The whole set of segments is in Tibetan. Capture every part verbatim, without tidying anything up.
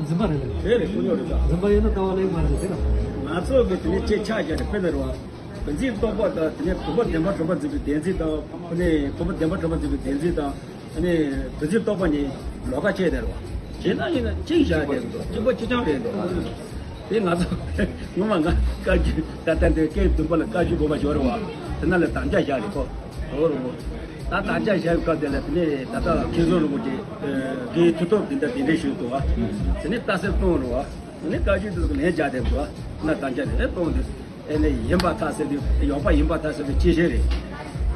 ད་འཛིན་པ་རེད་ལ། རེད་རེད། དཀོན་མཆོག་རེད་ད། འཛིན་པ་ཡིན་ན་ལྟ་བ་ལེགས་མ་རེད་ཟེར་ལ། ང་ཚོ་གི་དེ་ནས་ཅིག་ཆ་བཞག་ནས་དཔེ་ལ་རེད་བ། བདེན་ཚིག་རྟོགས་པ་དང་དེ་ནས་བུམ་པ་བདེན་པར་གྲུབ་པར་འཛིན་པའི་བདེན་ཚིག་དང་། དེ་ནས་བུམ་པ་བདེན་པར་གྲུབ་པར་འཛིན་པའི་བདེན་ཚིག་དང་། ཨ་ནི་བདེན་ཚིག་རྟོགས་པ་གཉིས་ལོགས་ཀ་བྱས་བསྡད་རེད་བ། བྱས་ན་ཡིན་ན་གཅིག་བཞག་བསྡད་འདུག་གཅིག་པ་གཅིག་རྐྱང་རེད་འདུག་དེ་ང་ཚོ་ངོ་མ་ང་བཀའ་བརྒྱུད་ད་ལྟ་འདི་སྐད་བདུན་པ་ལ་བཀའ་བརྒྱུད་དགོངས་པ་འབྱོར་བ། དེ་ན་ལ་དམ་བཅའ་བཞག་རེད་ཁོ། འོ་རུ། ད་དམ་བཅའ་བཞག་པའི་སྐབས་དེ་ལ་དེ་ནས་ད་ལྟ་མཁན་ཟུར་རིན་པོ་ཆེ་གིས་མཐུ་སྟོབས་དེ་འདྲ་དེ་འདྲས་ཞུས་འདུག་བ། དེ་ནས་རྟགས་གསལ་སྟོན་རུ་བ། དེ་ནས་བཀའ་བརྒྱུད་དེ་ཚོ་ལན་རྒྱག་བསྡད་འདུག་བ། ན་དམ་བཅའ་ནས་སྟོན་འདུག་ཨེ་ནས་ཡིན་པར་ཐལ་ཟེར་དུས་ཡོད་པ་ཡིན་པར་ཐལ་ཟེར་དུས་ཅི་ཤེས་རེད།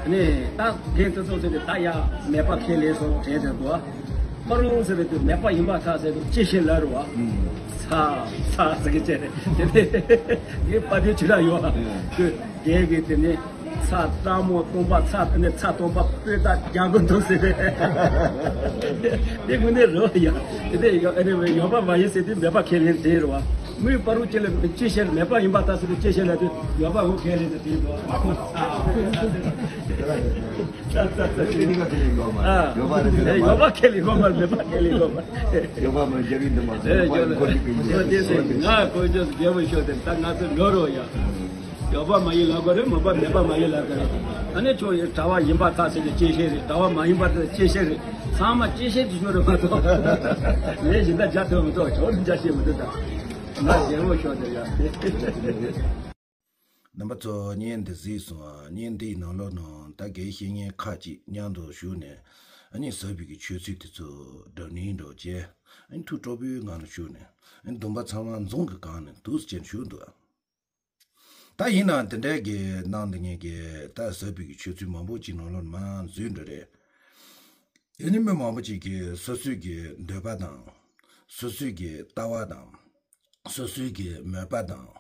ཨ་ནི་ད་རྒན་དེ་ཚོ་ཟེར་དུས་ད་ཡ་མེད་པ་ཁས་ལེན་སོང་དྲན་ཟེར་འདུག་བ། པ་རུང་ཟེར་དུས་མེད་པ་ཡིན་པར་ཐལ་ཟེར་དུས་ཅི་ཤེས་ལབ་རུ་བ། ཚ་ཚ་ཟེར་གི་བྱས་རེད། དེ་ནས་དེ་པ་དེ་ཆུ་ར་ཡོད་བ། ཁོས་རྒན་གིས་དེ་ནས་ཚ་སྤྲང་མོ་སྟོང་པ་ཚ་དེ་ནས་ཚ་སྟོང་པ་སྤོས་དག་རྒྱག་དགོས་འདུག་ཟེར་རེད། དེ་དངོས་གནས་རེད་བ་ཡ། དེ་ནས་ཡོད་ཨ་ནི་ཡོད་པ་མ་ཡིན་ཟེར་དུས་མེད་པ་ཁས་ལེན་དེ་རེད་བ། དངུལ་པ་རུ་ཅི་ལ་ཅི་ཤེས་མེད་པ་ཡིན་པ་ད་ཟེར་དུས་ཅི་ཤེས་ལ་དུས་ཡོད་པ་འུ་ཁས་ལེན་དུ་དེ་རེད་བ། ཨ་ཁོ་ཚ་ཚ་ཚ་ཚ་ཡོད་པ་ཁས་ལེན་དགོས་མ་རེད། ཡོད་པ་རེད། ཡོད་པ་ཁས་ལེན་དགོས་མ་རེད། མེད་པ་ཁས་ལེན་དགོས་མ་རེད། ཡོད་པ་མ་རྒྱ་རིགས་འདི་མ་ཟེར་ཡོད་པ་ཁོ་ཅིག་གི་ཡོད་པ་དེ་ཟེར་ང་ཁོ་ཅོ་རྒྱལ་པོ་ཤོག་དེ་ད་ང་ཚོ་ནོར་རོ་ཡ། ཡོད་པ་མ་ཡིན་ལབ་དགོས་རེད། མེད་པ་མེད་པ་མ་ཡིན་ལབ་དགོས་རེད། ཨ་ནི་ཁྱོད་ཡི་གྲྭ་བ་ཡིན་པར་ཐལ་ཟེར་དུས་ཅི་ཤེས་རེད། གྲྭ་བ་མ་ཡིན་པར་ཐལ་ཅི་ཤེས་རེད། ཚང་མ་ཅི་ཤེས་ཀྱི་ཤོད་རེད་མ་གཏོགས། ངས་ཞིག་ད་རྒྱ་ཐོན་མི་ཐོག་ཁྱོད་རྒྱ་ཤེས་མི་འདུག་ད་ང་རྒྱལ་པོ་ཤོག་དེ་ཡ། རྣམ་པ་ཚོ་བརྙན་འདི་གཟིགས་སོང་ཨ། བརྙན་འདིའི་ནང་ལོགས་ནང་ད་དགེ་བཤེས་གཉེན་ཁག་ཅིག་མཉམ་དུ་བཞུགས་ནས་ཨ་ནི་ཟབ་པའི་གི་ཆོས་ཚུལ་དེ་ཚོ་སྒྲུབ་ནི་འགྲོ་བྱས་ཨ་ནི་ཐུགས་སྤྲོ་པོའི་ངང་ནས་བཞུགས་ནས་ཨ་ནི་སྡོམ་པ་ཚང་མ་འཛོམས་ཀྱི་སྒང་ནས་འདུག་སེ་བྱས་ནས་བཞུགས་འདུག་ཨ། ད་ཡིན་ནའང་དེ་འདྲའི་གི་ནང་དེ་ངས་གི་ད་ཟབ་པའི་གི་ཆོས་ཚུལ་མང་པོ་ཅིག་ནང་ལོགས་མར་འཛུལ་འགྲོ་རེད། ཡིན་ནའི་མི་མང་པོ་ཅིག་གིས་སོ་སོའི་གི་འདོད་པ་དང་། སོ་སོའི་གི་ལྟ་བ་དང་། སོ་སོའི་གི་མོས་པ་དང་།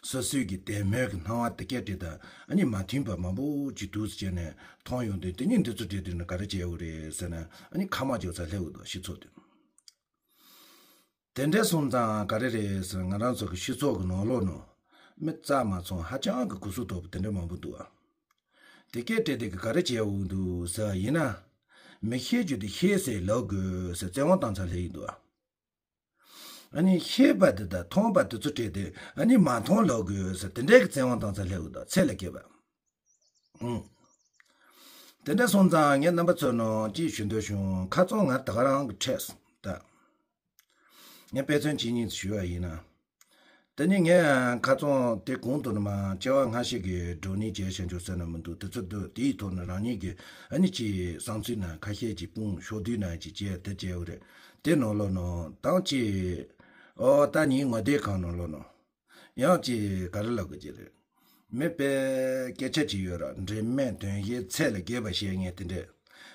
སོ་སོའི་གི་དད་མོས་ཀྱི་སྣང་བ་དེ་སྐད་དེ་དང་ཨ་ནི་མ་མཐུན་པ་མང་པོ་ཅིག་འདུག་སེ་བྱས་ནས་མཐོང་ཡོང་དུས་དེ་ཉིད་འདི་ཚོ་བྲིས་དུས་ན་ག་རེ་བྱས་ཡོད་རེད་ཟེར་ན་ཨ་ནི་ཁ་མ་བྱོ་ཚ་སླེབས་འདུག་སྤྱི་ཚོགས་དེ། དེ་འདྲ་སོང་ཙང་ག་རེ་རེད་ཟེར་ང་རང་ཚོ་གི་སྤྱི་ཚོགས་ཀྱི་ནང་ལོགས་ནང་མི་རྩ་མ་ཚང་ཧ་ཅང་གི་གུ་སུ་དོག་པོ་དེ་འདྲ་མང་པོ་འདུག་ཨ། དེ་སྐད་བྲིས་དེ་གི་ག་རེ་བྱས་འོང་འདུག་ཟེར་བ་ཡིན་ན། མི་ཤེས་རྒྱུ་དེ་ཤེས་ཟེར་ལབ་དགོས་ཟེར་བཙན་དབང་བཏང་ཚར་སླེབས་ཡིན་འདུག་ཨ། ཨ་ནི་ཤེས་པ་དེ་དང་མཐོང་པ་དེ་ཚོ་བྲིས་ཏེ་ཨ་ནི་མ་མཐོང་ལབ་དགོས་ཟེར་དེ་འདྲའི་གི་བཙན་དབང་བཏང་ཚར་སླེབས་འདུག་ཚད་ལས་བརྒལ་བ། ཨང་། དེ་འདྲ་སོང་ཙང་ངས་རྣམ་པ་ཚོ་ནང་ཅིག་ཞུ་འདོད་བྱུང་ཁ་རྩང་ང་ད་ག་རང་གི་འཕྲད་སོང་ད། ངས་དཔེ་མཚོན་ཅིག་གཉིས་ཞུ་བ་ཡིན་ན། དེ་ནི་ངས་ཁ་རྩང་དེ་གོང་དུ་ནི་མ་སྐྱེ་བ་སྔ་ཕྱི་གི་བགྲོ་གླེང་བྱས་བྱས་འཇོག་ཟེར་ན་མི་འདུག་དེ་ཚོ་འདུག་དེའི་ཐོག་ནས་རང་ཉིད་ཀྱི་ཨ་ནི་ཅིག་བསམ་ཚུལ་ན་ཁ་ཤས་ཀྱི་དཔུང་ཤོག་དུས་ན་ཅིག་བྱས་དེ་བྱས་འོ་རེད་དེ་ནང་ལོགས་ནང་དང་ཅིག་ཨོ་ད་ཉིན་ངོ་དེབ་གང་ནང་ལོགས་ནང་། ཡང་ཅིག་ག་རེ་ལབ་དགོས་ཀྱི་རེད། མི་དཔེ་སྐད་ཆ་ཅིག་ཡོད་ར་འབྲེལ་མེད་དོན་གཞན་ཚད་ལས་བརྒལ་བ་བཤད་མཁན་དེ་འདྲས།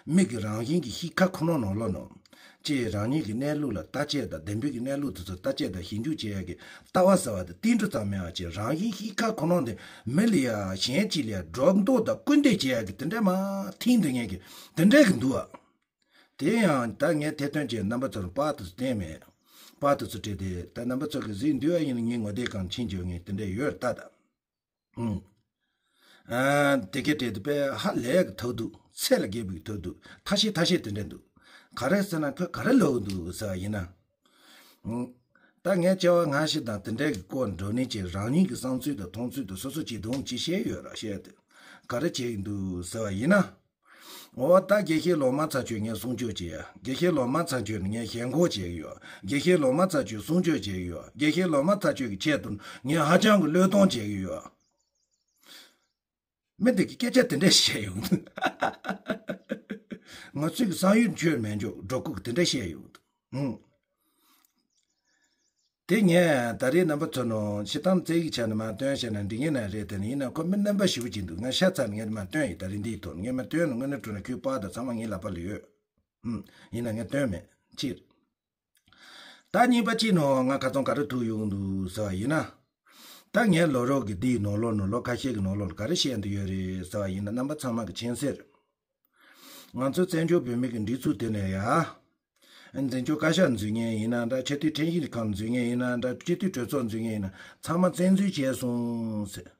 མི་གི་རང་བཞིན་གྱི་གཤིས་ཀ་ཁོ་ན་ནང་ལོགས་ནང་། ཅིག་རང་ཉིད་ཀྱི་གནས་ལུགས་ལ་བརྟག་དཔྱད་དང་བདེན་པའི་གི་གནས་ལུགས་དེ་ཚོ་བརྟག་དཔྱད་དང་ཞིབ་འཇུག་བྱེད་ཡག་གི་ལྟ་བ་ཟེར་བ་དེ་ཏིལ་འབྲུ་ཙམ་མེད་པ་ཅིག་རང་བཞིན་གཤིས་ཀ་ཁོ་ན་དེ་མི་ལ་ཡ་གཞན་ཅིག་ལ་ཡ་སྒྲོ་འདོགས་དང་སྐུལ་འདེད་བྱེད་ཡག་གི་དེ་འདྲས་མ་ཐིང་དུ་ངེས་ཀྱི་དེ་འདྲས་གི་འདུག་ཨ། དེ་ཡང་ད་ངས་ཐེ་ཐོན་གྱི་རྣམ་པ་ཚོར་པར་དུ་བསྟན་མེད། པར་དུ་ཚུར་བྲིས་ཏེ་ད་རྣམ་པ་ཚོ་གི་གཟིགས་འདོད་ཡ་ཡིན་ན་ངའི་ངོ་དེབ་གང་ཕྱིན་བྱོས་ངས་དེ་འདྲས་ཡོད་ལྟ་ད། ཨུང་། ཨ། དེ་གའི་བྲིས་ཏེ་དཔེ་ཧ་ལས་ཀྱི་ཐོག་ཏུ་ཚད་ལས་བརྒལ་བའི་ཐོག་ཏུ་ཐ་ཤལ་ཐ་ཤལ་དེ་འདྲས་འདུག་ག་རེ་ཟེར་ན་ཁོས་ག་རེ་ལབ་འདུག་ཟེར་བ་ཡིན་ན། ཨུང་། ད་ངས་སྐྱེ་བ་སྔ་ཕྱི་དང་དེ་འདྲས་ཀྱི་སྐོར་འགྲོ་ནས་ཀྱི་རང་ཉིད་ཀྱི་བསམ་ཚུལ་དང་མཐོང་ཚུལ་དང་སོ་སོ་ཅིག་དུང་ཅིག་བཤད་ཡོད་ར་བཤད་དེ་ག་རེ་བྱེད་ཀྱི་འདུག་ཟེར་བ་ཡིན་ན། འོ་ད་དགེ་བཤེས་ལོ་མ་ཚ་ཁྱོད་ངས་སྲུང་སྐྱོབ་བྱེད་ཡ། དགེ་བཤེས་ལོ་མ་ཚ་ཁྱོད་ནི་ངས་ཞེན་ཁོག་བྱེད་ཀྱི་ཡོད། དགེ་བཤེས་ལོ་མ་ཚ་ཁྱོད་སྲུང་སྐྱོབ་བྱེད་ཀྱི་ཡོད། དགེ་བཤེས་ལོ་མ་ཚ་ཁྱོད་ཀྱི་ཆེད་དུ་ངས་ཧ་ཅང་གི་བློས་གཏོང་བྱེད་ཀྱི་ཡོད། མི་འདི་གི་སྐད་ཆ་དེ་འདྲ་བཤད་ཡོང་། ང་ཚོའི་གི་བསམ་ཡུལ་ཆོས་མེད་འཇོག་འགྲོ་ཁུག་དེ་འདྲ་བཤད་ཡོང་། ཧུང་། དེ་ངས་ད་རེས་རྣམ་པ་ཚོ་ནང་ཕྱི་ཐམ་རྩེ་ཡིག་ཆ་ནས་མར་སྟོན་བྱས་ན་འགྲིག་ངེས་ན་རེད་དེ་ནི་ཡིན་ན་ཁོ་མི་རྣམ་པ་ཞིབ་པོ་ཅིག་འདུག་ང་ཤ་ཚ་ནས་ངས་མར་སྟོན་ཡིན་ད་རེས་འདིའི་ཐོག་ནས་ངས་མར་སྟོན་ནས་དངོས་གནས་དྲང་གནས་ཁོའི་པར་དང་ཚང་མ་ངའི་ལག་པ་ལ་ཡོད། ཧུམ། ཡིན་ན་ངས་སྟོན་མེད་ཕྱིར། ད་གཉིས་པ་གཅིག་ནང་ང་ཁ་ཚང་ག་རེ་ཐུག་ཡོང་འདུག་ཟེར་བ་ཡིན་ན། ད་ངས་ལོ་རོགས་ཀྱི་འདིའི་ནང་ལོགས་ནང་ལོ་ཁ་ཤས་ཀྱི་ནང་ལོགས་ལ་ག་རེ་བཤད་འདི་ཡོད་རེད་ཟེར་བ་ཡིན་ན། རྣམ་པ་ཚང་མ་གི་མཁྱེན་གསལ་རེད། ང་ཚོ་བཙན་བྱོལ་བོད་མི་གི་སྒྲིག་འཛུགས་དེ་ནས་ཡ། འཛིན་སྐྱོང་བཀའ་ཤག་འཛུལ་མཁན་ཡིན་ན་འདྲ། ཆེས་མཐོའི་ཁྲིམས་ཞིབ་ཁང་འཛུལ་མཁན་ཡིན་ན་འདྲ། སྤྱི་འཐུས་གྲོས་ཚོགས་འཛུལ་མཁན་ཡིན་ན་ཚང་མ་བཙན་འཛུལ་བྱས་སོང་ཟེར།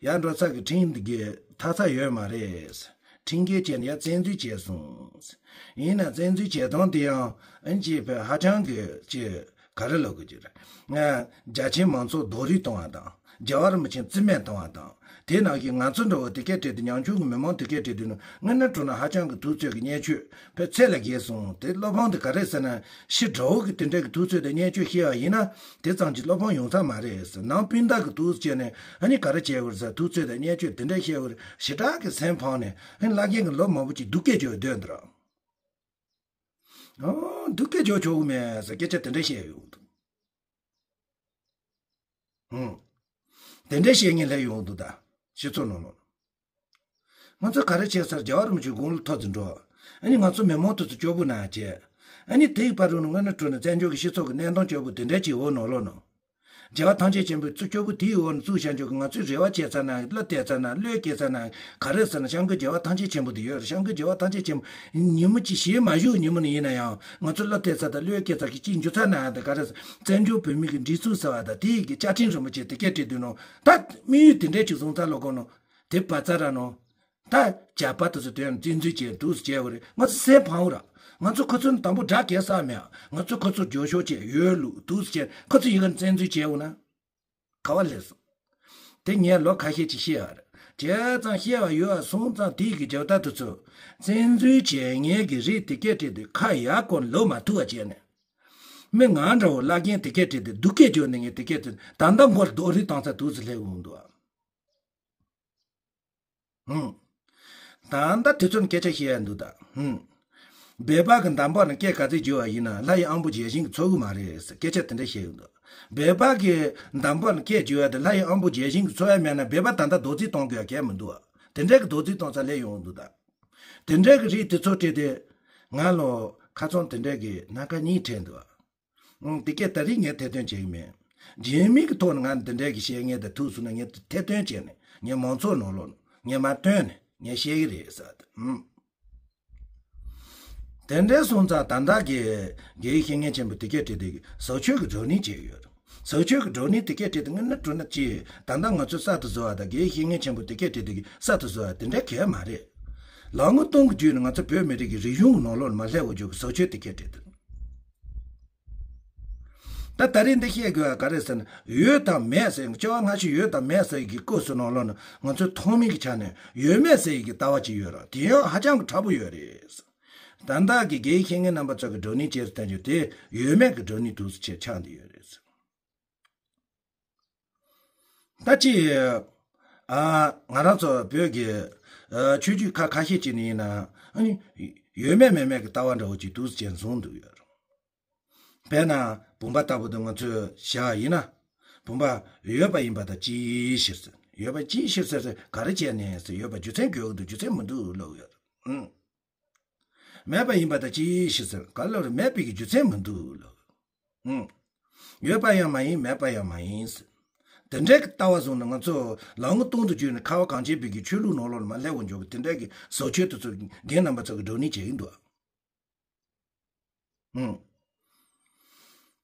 ཡར་འགྲོ་ས་གི་ཁྲིམས་འདི་གི་མཐའ་ཚ་ཡོད་མ་རེད། ཁྲིམས་འགལ་བྱས་ནས་ཡར་བཙན་འཛུལ་བྱས་སོང་། ཡིན་ན་བཙན་འཛུལ་བྱས་སྟངས་དེ་ཡང་ཨ་ནི་ཅིག་ཧ་ཅང་གི་ཅིག་ག་རེ་ལབ་དགོས་ཀྱི་རེད། ང་རྒྱ་ཆེའི་མང་ཚོགས་རྡོག་རོལ་གཏོང་བ་དང་རྒྱལ་བ་རིན་པོ་ཆེ་རྩིས་མེད་གཏོང་བ་དང་། དེ་ནང་བཞིན་ང་ཚོ་འདྲ་བོ་དེ་སྐད་བྲིས་ཏེ་ཉམ་ཆུང་གི་མི་མང་དེ་སྐད་བྲིས་ཏེ་ནི་དངོས་གནས་དྲང་གནས་ཧ་ཅང་གི་ཐུབ་ཚོད་ཀྱི་བརྙས་བཅོས་ཕལ་ཚད་ལས་བརྒལ་སོང་། དེ་བློ་ཕམ་དེ་ག་རེ་ཟེར་ན། ཕྱི་དགྲ་བོ་གི་དེ་འདྲ་གི་ཐུབ་ཚོད་དང་བརྙས་བཅོས་བཤད་པ་ཡིན་ན་དེ་ཙམ་གྱིས་བློ་ཕམ་ཡོང་ས་མ་རེད་ཟེར། ནང་སྤུན་ཟླ་གི་འདུག་ཟེར་ནས་ཨ་ནི་ག་རེ་བྱས་པ་རེད་ཟེར། ཐུབ་ཚོད་དང་བརྙས་བཅོས་དེ་འདྲ་བཤད་པ་རེད། ཞེ་དྲག་གི་སེམས་ཕམ་ནས་ཨ་ནི་བླ་རྒན་གྱི་ལོ་མང་པོ་ཅིག་སྡུག་སྐད་རྒྱག་སྡོད་འདུག་ར། ཨོ་སྡུག་སྐད་རྒྱག་ཆོག་གི་མེད་ཟེར་སྐད་ཆ་དེ་འདྲ་བཤད་ཡོང་འདུག་ཧུམ། དེ་འདྲ་བཤད་མཁན་སླེབས་ཡོང་འདུག་ད་སྤྱི་ཚོགས་ནང་ལོགས། ང་ཚོ་ག་རེ་བྱས་ཚར། རྒྱལ་བ་རིན་པོ་ཆེ་དགུང་ལོ་མཐོ་ཙམ་འགྲོ། ཨ་ནི་ང་ཚོ་མི་མང་དེ་ཚོ་སྐྱོ་པོ་ན་བྱས། ཨ་ནི་དེའི་བར་དུ་ནི་དངོས་གནས་དྲང་གནས་བཙན་བྱོལ་གྱི་སྤྱི་ཚོགས་ཀྱི་གནས་སྟངས་སྐྱོ་པོ་དེ་འདྲ་ཅིག་འོག་ནང་ལོགས་ནང་། རྒྱལ་བ་ཐམས་ཅད་མཁྱེན་པའི་གཙུག་སྐྱོ་པོ་དེའི་འོག་ནས་བཙུགས་བཞག་འཇོག་གི་ང་ཚོས་རེ་བ་བྱས་ཚར་ན། བློ་གཏད་ཚར་ན། བློས་བཀལ་ཚར་ན། ག་རེ་ཟེར་ན་སྐྱབས་མགོན་རྒྱལ་བ་ཐམས་ཅད་མཁྱེན་པ་དེ་ཡོད་རེད། སྐྱབས་མགོན་རྒྱལ་བ་ཐམས་ཅད་མཁྱེན་པ་ཉིན་མོ་གཅིག་ཞེ་མ་བཞུགས་ཉིན་མོ་ནས་ཡིན་ན་ཡང་ང་ཚོ་བློ་གཏད་ཚར་དང་བློས་བཀལ་ཚར་གྱི་གཅིག་འགྱུར་ཚར་ན་ཡང་དེ་ག་རེ་ཟེར། བཙན་བྱོལ་བོད་མི་གི་སྒྲིག་འཛུགས་ཟེར་བ་དང་དེ་ཡི་གི་བཅའ་ཁྲིམས་རིན་པོ་ཆེ་དེ་སྐད་བྲིས་དུས་ནང་ད་དམིགས་ཡུལ་དེ་འདྲས་ཅིག་བཟུང་ཚར་ལོ་གོ་ནོ། དེ་བ་ཚ་ར་ནོ། ད་ཇག་པ་དེ་ཚོ་དོན་བཙན་འཛུལ་བྱས་འདུག་སེ་བྱས་པ་རེད། ང་ཚོ་སེམས་ཕམ་ར། ང་ཚོ་ཁོ་ཚོ་དང་པོ་དགྲ་གལ་ས་མེད། ང་ཚོ་ཁོ་ཚོ་རྒྱོ་ཤོག་བྱས་ཡོད་ལུགས་འདུག་སེ་བྱས་ཁོ་ཚོ་ཡི་ག་བཙན་འཛུལ་བྱས་འོ་ན། ག་བ་ལས་སོང་། དེ་ངས་ལོ་ཁ་ཤས་ཅིག་བཤད་ཡ་རེད། བྱས་ཙང་བཤད་པ་ཡོད་པ་སོང་ཙང་དེ་གི་རྒྱབ་ད་དེ་ཚོ་བཙན་འཛུལ་བྱས་ངེས་ཀྱི་རིགས་དེ་སྐད་བྲིས་དུས་ཁ་ཡག་གོ་ལོ་མ་ཐུག་པ་བྱས་ནས། མི་ང་འདྲ་བོ་བླ་རྒན་དེ་སྐད་བྲིས་དུས་སྡུག་སྐད་བརྗོད་ནས་ངས་དེ་སྐད་དུ་ད་ལྟ་མགོར་རྡོག་རིལ་བཏང་ས་འདུག་སེ་སླེབས་འོང་འདུག་ཨ། ཧུམ། ད་ལྟ་དེ་ཚོར་སྐད་ཆ་བཤད་ཡ་འདུག་ད། ཧུམ། སྦལ་པ་གི་འདམ་བག་ནི་སྐད་ག་ཚོད་རྒྱུ་བ་ཡིན་ན་ལྷ་ཡི་དབང་པོ་བརྒྱལ་ཞིང་གི་ཚོར་གི་མ་རེད་ཟེར་སྐད་ཆ་དེ་འདྲ་བཤད་ཡོང་འདུག་སྦལ་པ་གི་འདམ་བག་ནི་སྐད་རྒྱུ་བ་དེ་ལྷ་ཡི་དབང་པོ་བརྒྱལ་ཞིང་གི་ཚོར་ཡ་མེད་ན་སྦལ་པ་ད་ལྟ་རྡོག་རྫིས་གཏོང་དགོས་ཡ་གལ་མི་འདུག་བ། དེ་འདྲ་གི་རྡོག་རྫིས་གཏོང་ས་སླེབས་ཡོང་འདུག་ད། དེ་འདྲ་གི་རིགས་དེ་ཚོ་བྲིས་ཏེ་ང་ལོ་ཁ་ཚོན་དེ་འདྲ་གི་སྣ་ཁ་གཉིས་ཕྲད་འདུག་བ། ཨང་། དེ་སྐད་ད་རེས་ངས་ཐེར་འདོན་བྱེད་ཀྱི་མེད། རྒྱུས་མེད་ཀྱི་ཐོག་ནས་ང་འདི་འདྲའི་གི་བཤད་ངེས་དང་ཐུག་སོང་ན་ངས་ཐེར་འདོན་བྱས་ནས་ངས་མང་ཚོགས་ནང་ལོགས་ནས་ངས་མར་བཏོན་ནས་ངས་བཤད་ཀྱི་རེད་ཟེར་ཏེ། ཨང་། དེ་འདྲའི་སོང་ཙང་ད་ལྟ་གི་དགེ་བའི་བཤེས་གཉེན་ཆེན་པོ་དེ་སྐད་བྲིས་ཏེ་ཟབ་ཆོས་ཀྱི་བགྲོ་གླེང་བྱས་ཡོད། ཟབ་ཆོས་ཀྱི་བགྲོ་གླེང་དེ་སྐད་བྲིས་ཏེ་དངོས་གནས་བགྲོ་གླེང་ཅིག་ད་ལྟ་ང་ཚོས་གསར་དུ་བཟོ་བ་དང་དགེ་བའི་བཤེས་གཉེན་ཆེན་པོ་དེ་སྐད་བྲིས་ཏེ་གསར་དུ་བཟོ་བ་དེ་འདྲའི་གལ་མ་རེད། ལམ་ངོ་སྟོང་གི་བརྒྱུད་ནས་ང་ཚོ་བོད་མི་རིགས་ཀྱི་རིག་གཞུང་གི་ནང་ལོགས་ལ་མར་སླེབས་དགོས་རྒྱུ་གི་ཟབ་ཆོས་དེ་སྐད་བྲིས་ཏེ། ད་ད་རེས་འདི་བཤད་དགོས་པ་ག་རེ་ཟེར་ན། ཡོད་དང་མེད་ཟེར། སྐྱེ་བ་སྔ་ཕྱི་ཡོད་དང་མེད་ཟེར་ཡི་གི་སྐབས་སུ་ནང་ལོགས་ན་ང་ཚོའི་ཐོག་མའི་གི་ཆ་ནས་ཡོད་མེད་ཟེར་ཡི་གི་ལྟ་བ་ཅིག་ཡོད་ར། དེ་ཡང་ཧ་ཅང་གི་དྲག་པོ་ཡོད་རེད། ད་ལྟ་གི་དགེ་བའི་བཤེས་གཉེན་རྣམ་པ་ཚོ་གི་བགྲོ་གླེང་བྱས་སུ་བསྟན་རྒྱུ་དེ་ཡོད་མེད་གི་བགྲོ་གླེང་དུས་སུ་ཆེ་ཆགས་འདི་ཡོད་རེད། ད་ཅི། ཨ། ང་རང་ཚོ་བོད་ཀྱི་ཨ། ཆོས་བརྒྱུད་ཁག་ཁ་ཤས་ཅིག་ནས་ཡིན་ན་ཨ་ནི་ཡོད་མེད་མེད་མེད་ཀྱི་ལྟ་བ་འདྲ་བོ་ཅིག་འདུག་སེ་བྱས་བཟུང་འདུག་ཡོད། དཔེར་ན་བུམ་པ་ལྟ་བུ་དེ་ང་ཚོས་བཞག་ཡིན་ན། བུམ་པ་ཡོད་པ་ཡིན་པ་དང་ཅིའི་ཕྱིར་ཟེར། ཡོད་པ་ཅིའི་ཕྱིར་ཟེར་ཟེར་ག་རེ་བྱས་ནས་ཟེར། ཡོད་པ་རྒྱུ་མཚན་དགོས་ཀྱི་འདུག་རྒྱུ་མཚན་མི་འདུག་ལབ་ཡོད། ཨང་། མེད་པ་ཡིན་པ་དང་ཅིའི་ཕྱིར་ཟེར། ག་ལ་རེ་མེད་པའི་གི་རྒྱུ་མཚན་མི་འདུག་ལབ། ཨང་། ཡོད་པ་ཡང་མ་ཡིན། མེད་པ་ཡང་མ་ཡིན་ཟེར། དེ་འདྲའི་གི་ལྟ་བ་བཟུང་ནས་ང་ཚོ་ལམ་ངོ་སྟོང་དུ་བརྒྱུད་ནས་ཁ་བ་གངས་ཅན་པའི་གི་ཆོས་ལུགས་ནང་ལོགས་ལ་མར་སླེབས་འོང་འཇོག་གི་དེ་འདྲའི་གི་ཟབ་ཆོས་དེ་ཚོ་རྒན་རྣམ་པ་ཚོ་གི་བགྲོ་གླེང་བྱེད་ཀྱི་འདུག་ཨང་།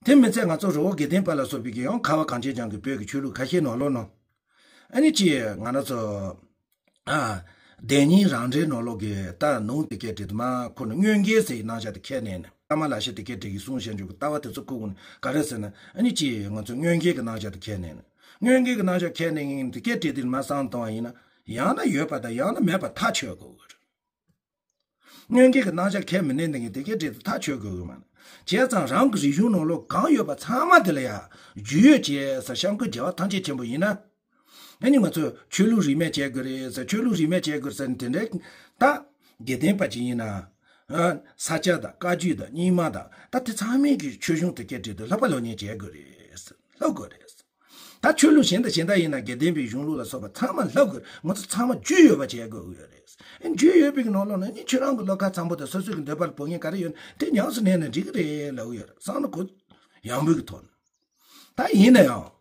དེ་མི་ཚད་ང་ཚོ་རི་བོ་དགེ་ལྡན་པ་ལ་སོགས་པའི་གི་ཡང་ཁ་བ་གངས་ཅན་ལྗོངས་ཀྱི་བོད་ཀྱི་ཆོས་ལུགས་ཁ་ཤས་ནང་ལོགས་ནང་། ཨ་ནི་ཅི་ང་རང་ཚོ། ཨ། བདེན་གཉིས་རང་འགྲེལ་ནང་ལོགས་ཀྱི་ད་ནང་དེ་སྐད་བྲིས་དུ་མ་ཁོ་ནི་མངོན་དགའི་ཟེར་ཡི་རྣམ་གཞག་དེ་ཁས་ལེན་ནས། ཀརྨ་ལ་ཤཱི་དེ་སྐད་བྲིས་ཀྱི་གསུང་བཤད་འཇོག་གི་ལྟ་བ་དེ་ཚོ་ཁོ་གུན་ག་རེ་ཟེར་ན། ཨ་ནི་ཅི་ང་ཚོ་མངོན་དགའི་གི་རྣམ་གཞག་དེ་ཁས་ལེན་ནས། མངོན་དགའི་གི་རྣམ་གཞག་ཁས་ལེན་ཡིན་དེ་སྐད་བྲིས་དུ་མ་བསམ་བཏང་བ་ཡིན་ན། ཡང་ན་ཡོད་པ་དང་ཡང་ན་མེད་པ་ཐག་ཆོད་དགོས་གི་རེད། མངོན་དགའི་གི་རྣམ་གཞག་ཁས་མི་ལེན་ནས་དེ་སྐད་བྲིས་དུ་ཐག་ཆོད་དགོས་གི་མ་རེད། བྱས་ཙང་རང་གི་རིག་གཞུང་ནང་ལོགས་གང་ཡོད་པ་ཚང་མ་དེ་ལ་ཡ་རྒྱུས་ཡོད་བྱས་ཟེར། སྐྱབས་མགོན་རྒྱལ་བ་ཐམས་ཅད་མཁྱེན་པ་ཡིན་ན། ཨ་ནི་ང་ཚོས་ཆོས་ལུགས་རིས་མེད་བྱེད་དགོས་རེད་ཟེར། ཆོས་ལུགས་རིས་མེད་བྱེད་དགོས་ཟེར་ནས་དེ་འདྲའི་ད་དགེ་ལྡན་པ་ཅིག་ཡིན་ན། ཨ། ས་སྐྱ་དང་བཀའ་བརྒྱུད་དང་རྙིང་མ་དང་ད་དེ་ཚང་མའི་གི་ཆོས་གཞུང་དེ་སྐད་བྲིས་དུ་ལྷག་པ་ལོ་ཉེས་བྱེད་དགོས་རེད་ཟེར། ལྷག་དགོས་རེད་ཟེར། ད་ཆོས་ལུགས་གཞན་དང་གཞན་དག་ཡིན་ན་དགེ་ལྡན་པའི་གཞུང་ལུགས་ལ་སོགས་པ་ཚང་མ་ལྷག་དགོས། ང་ཚོ་ཚང་མ་རྒྱུས་ཡོད་པ་བྱེད་དགོས་ཀྱི་ཡོད་རེད། ཨ། རྒྱུས་ཡོད་པའི་གི་ནང་ལོགས་ན་ནི་ཁྱེད་རང་གི་བློ་ཁ་འཚམ་པོ་དང་སོ་སོའི་གི་འདོད་པ་ལ་འབབ་མཁན་ག་རེ་ཡོད་ན་དེ་ཉམས་སུ་ལེན་ན་འགྲིག་གི་རེད་ལབ་ཀྱི་ཡོད་རེད། བསམ་ན་གོ། ཡང་འབོད་ཀྱི་ཐོག་ནས། ད་ཡིན་ན་ཡང་།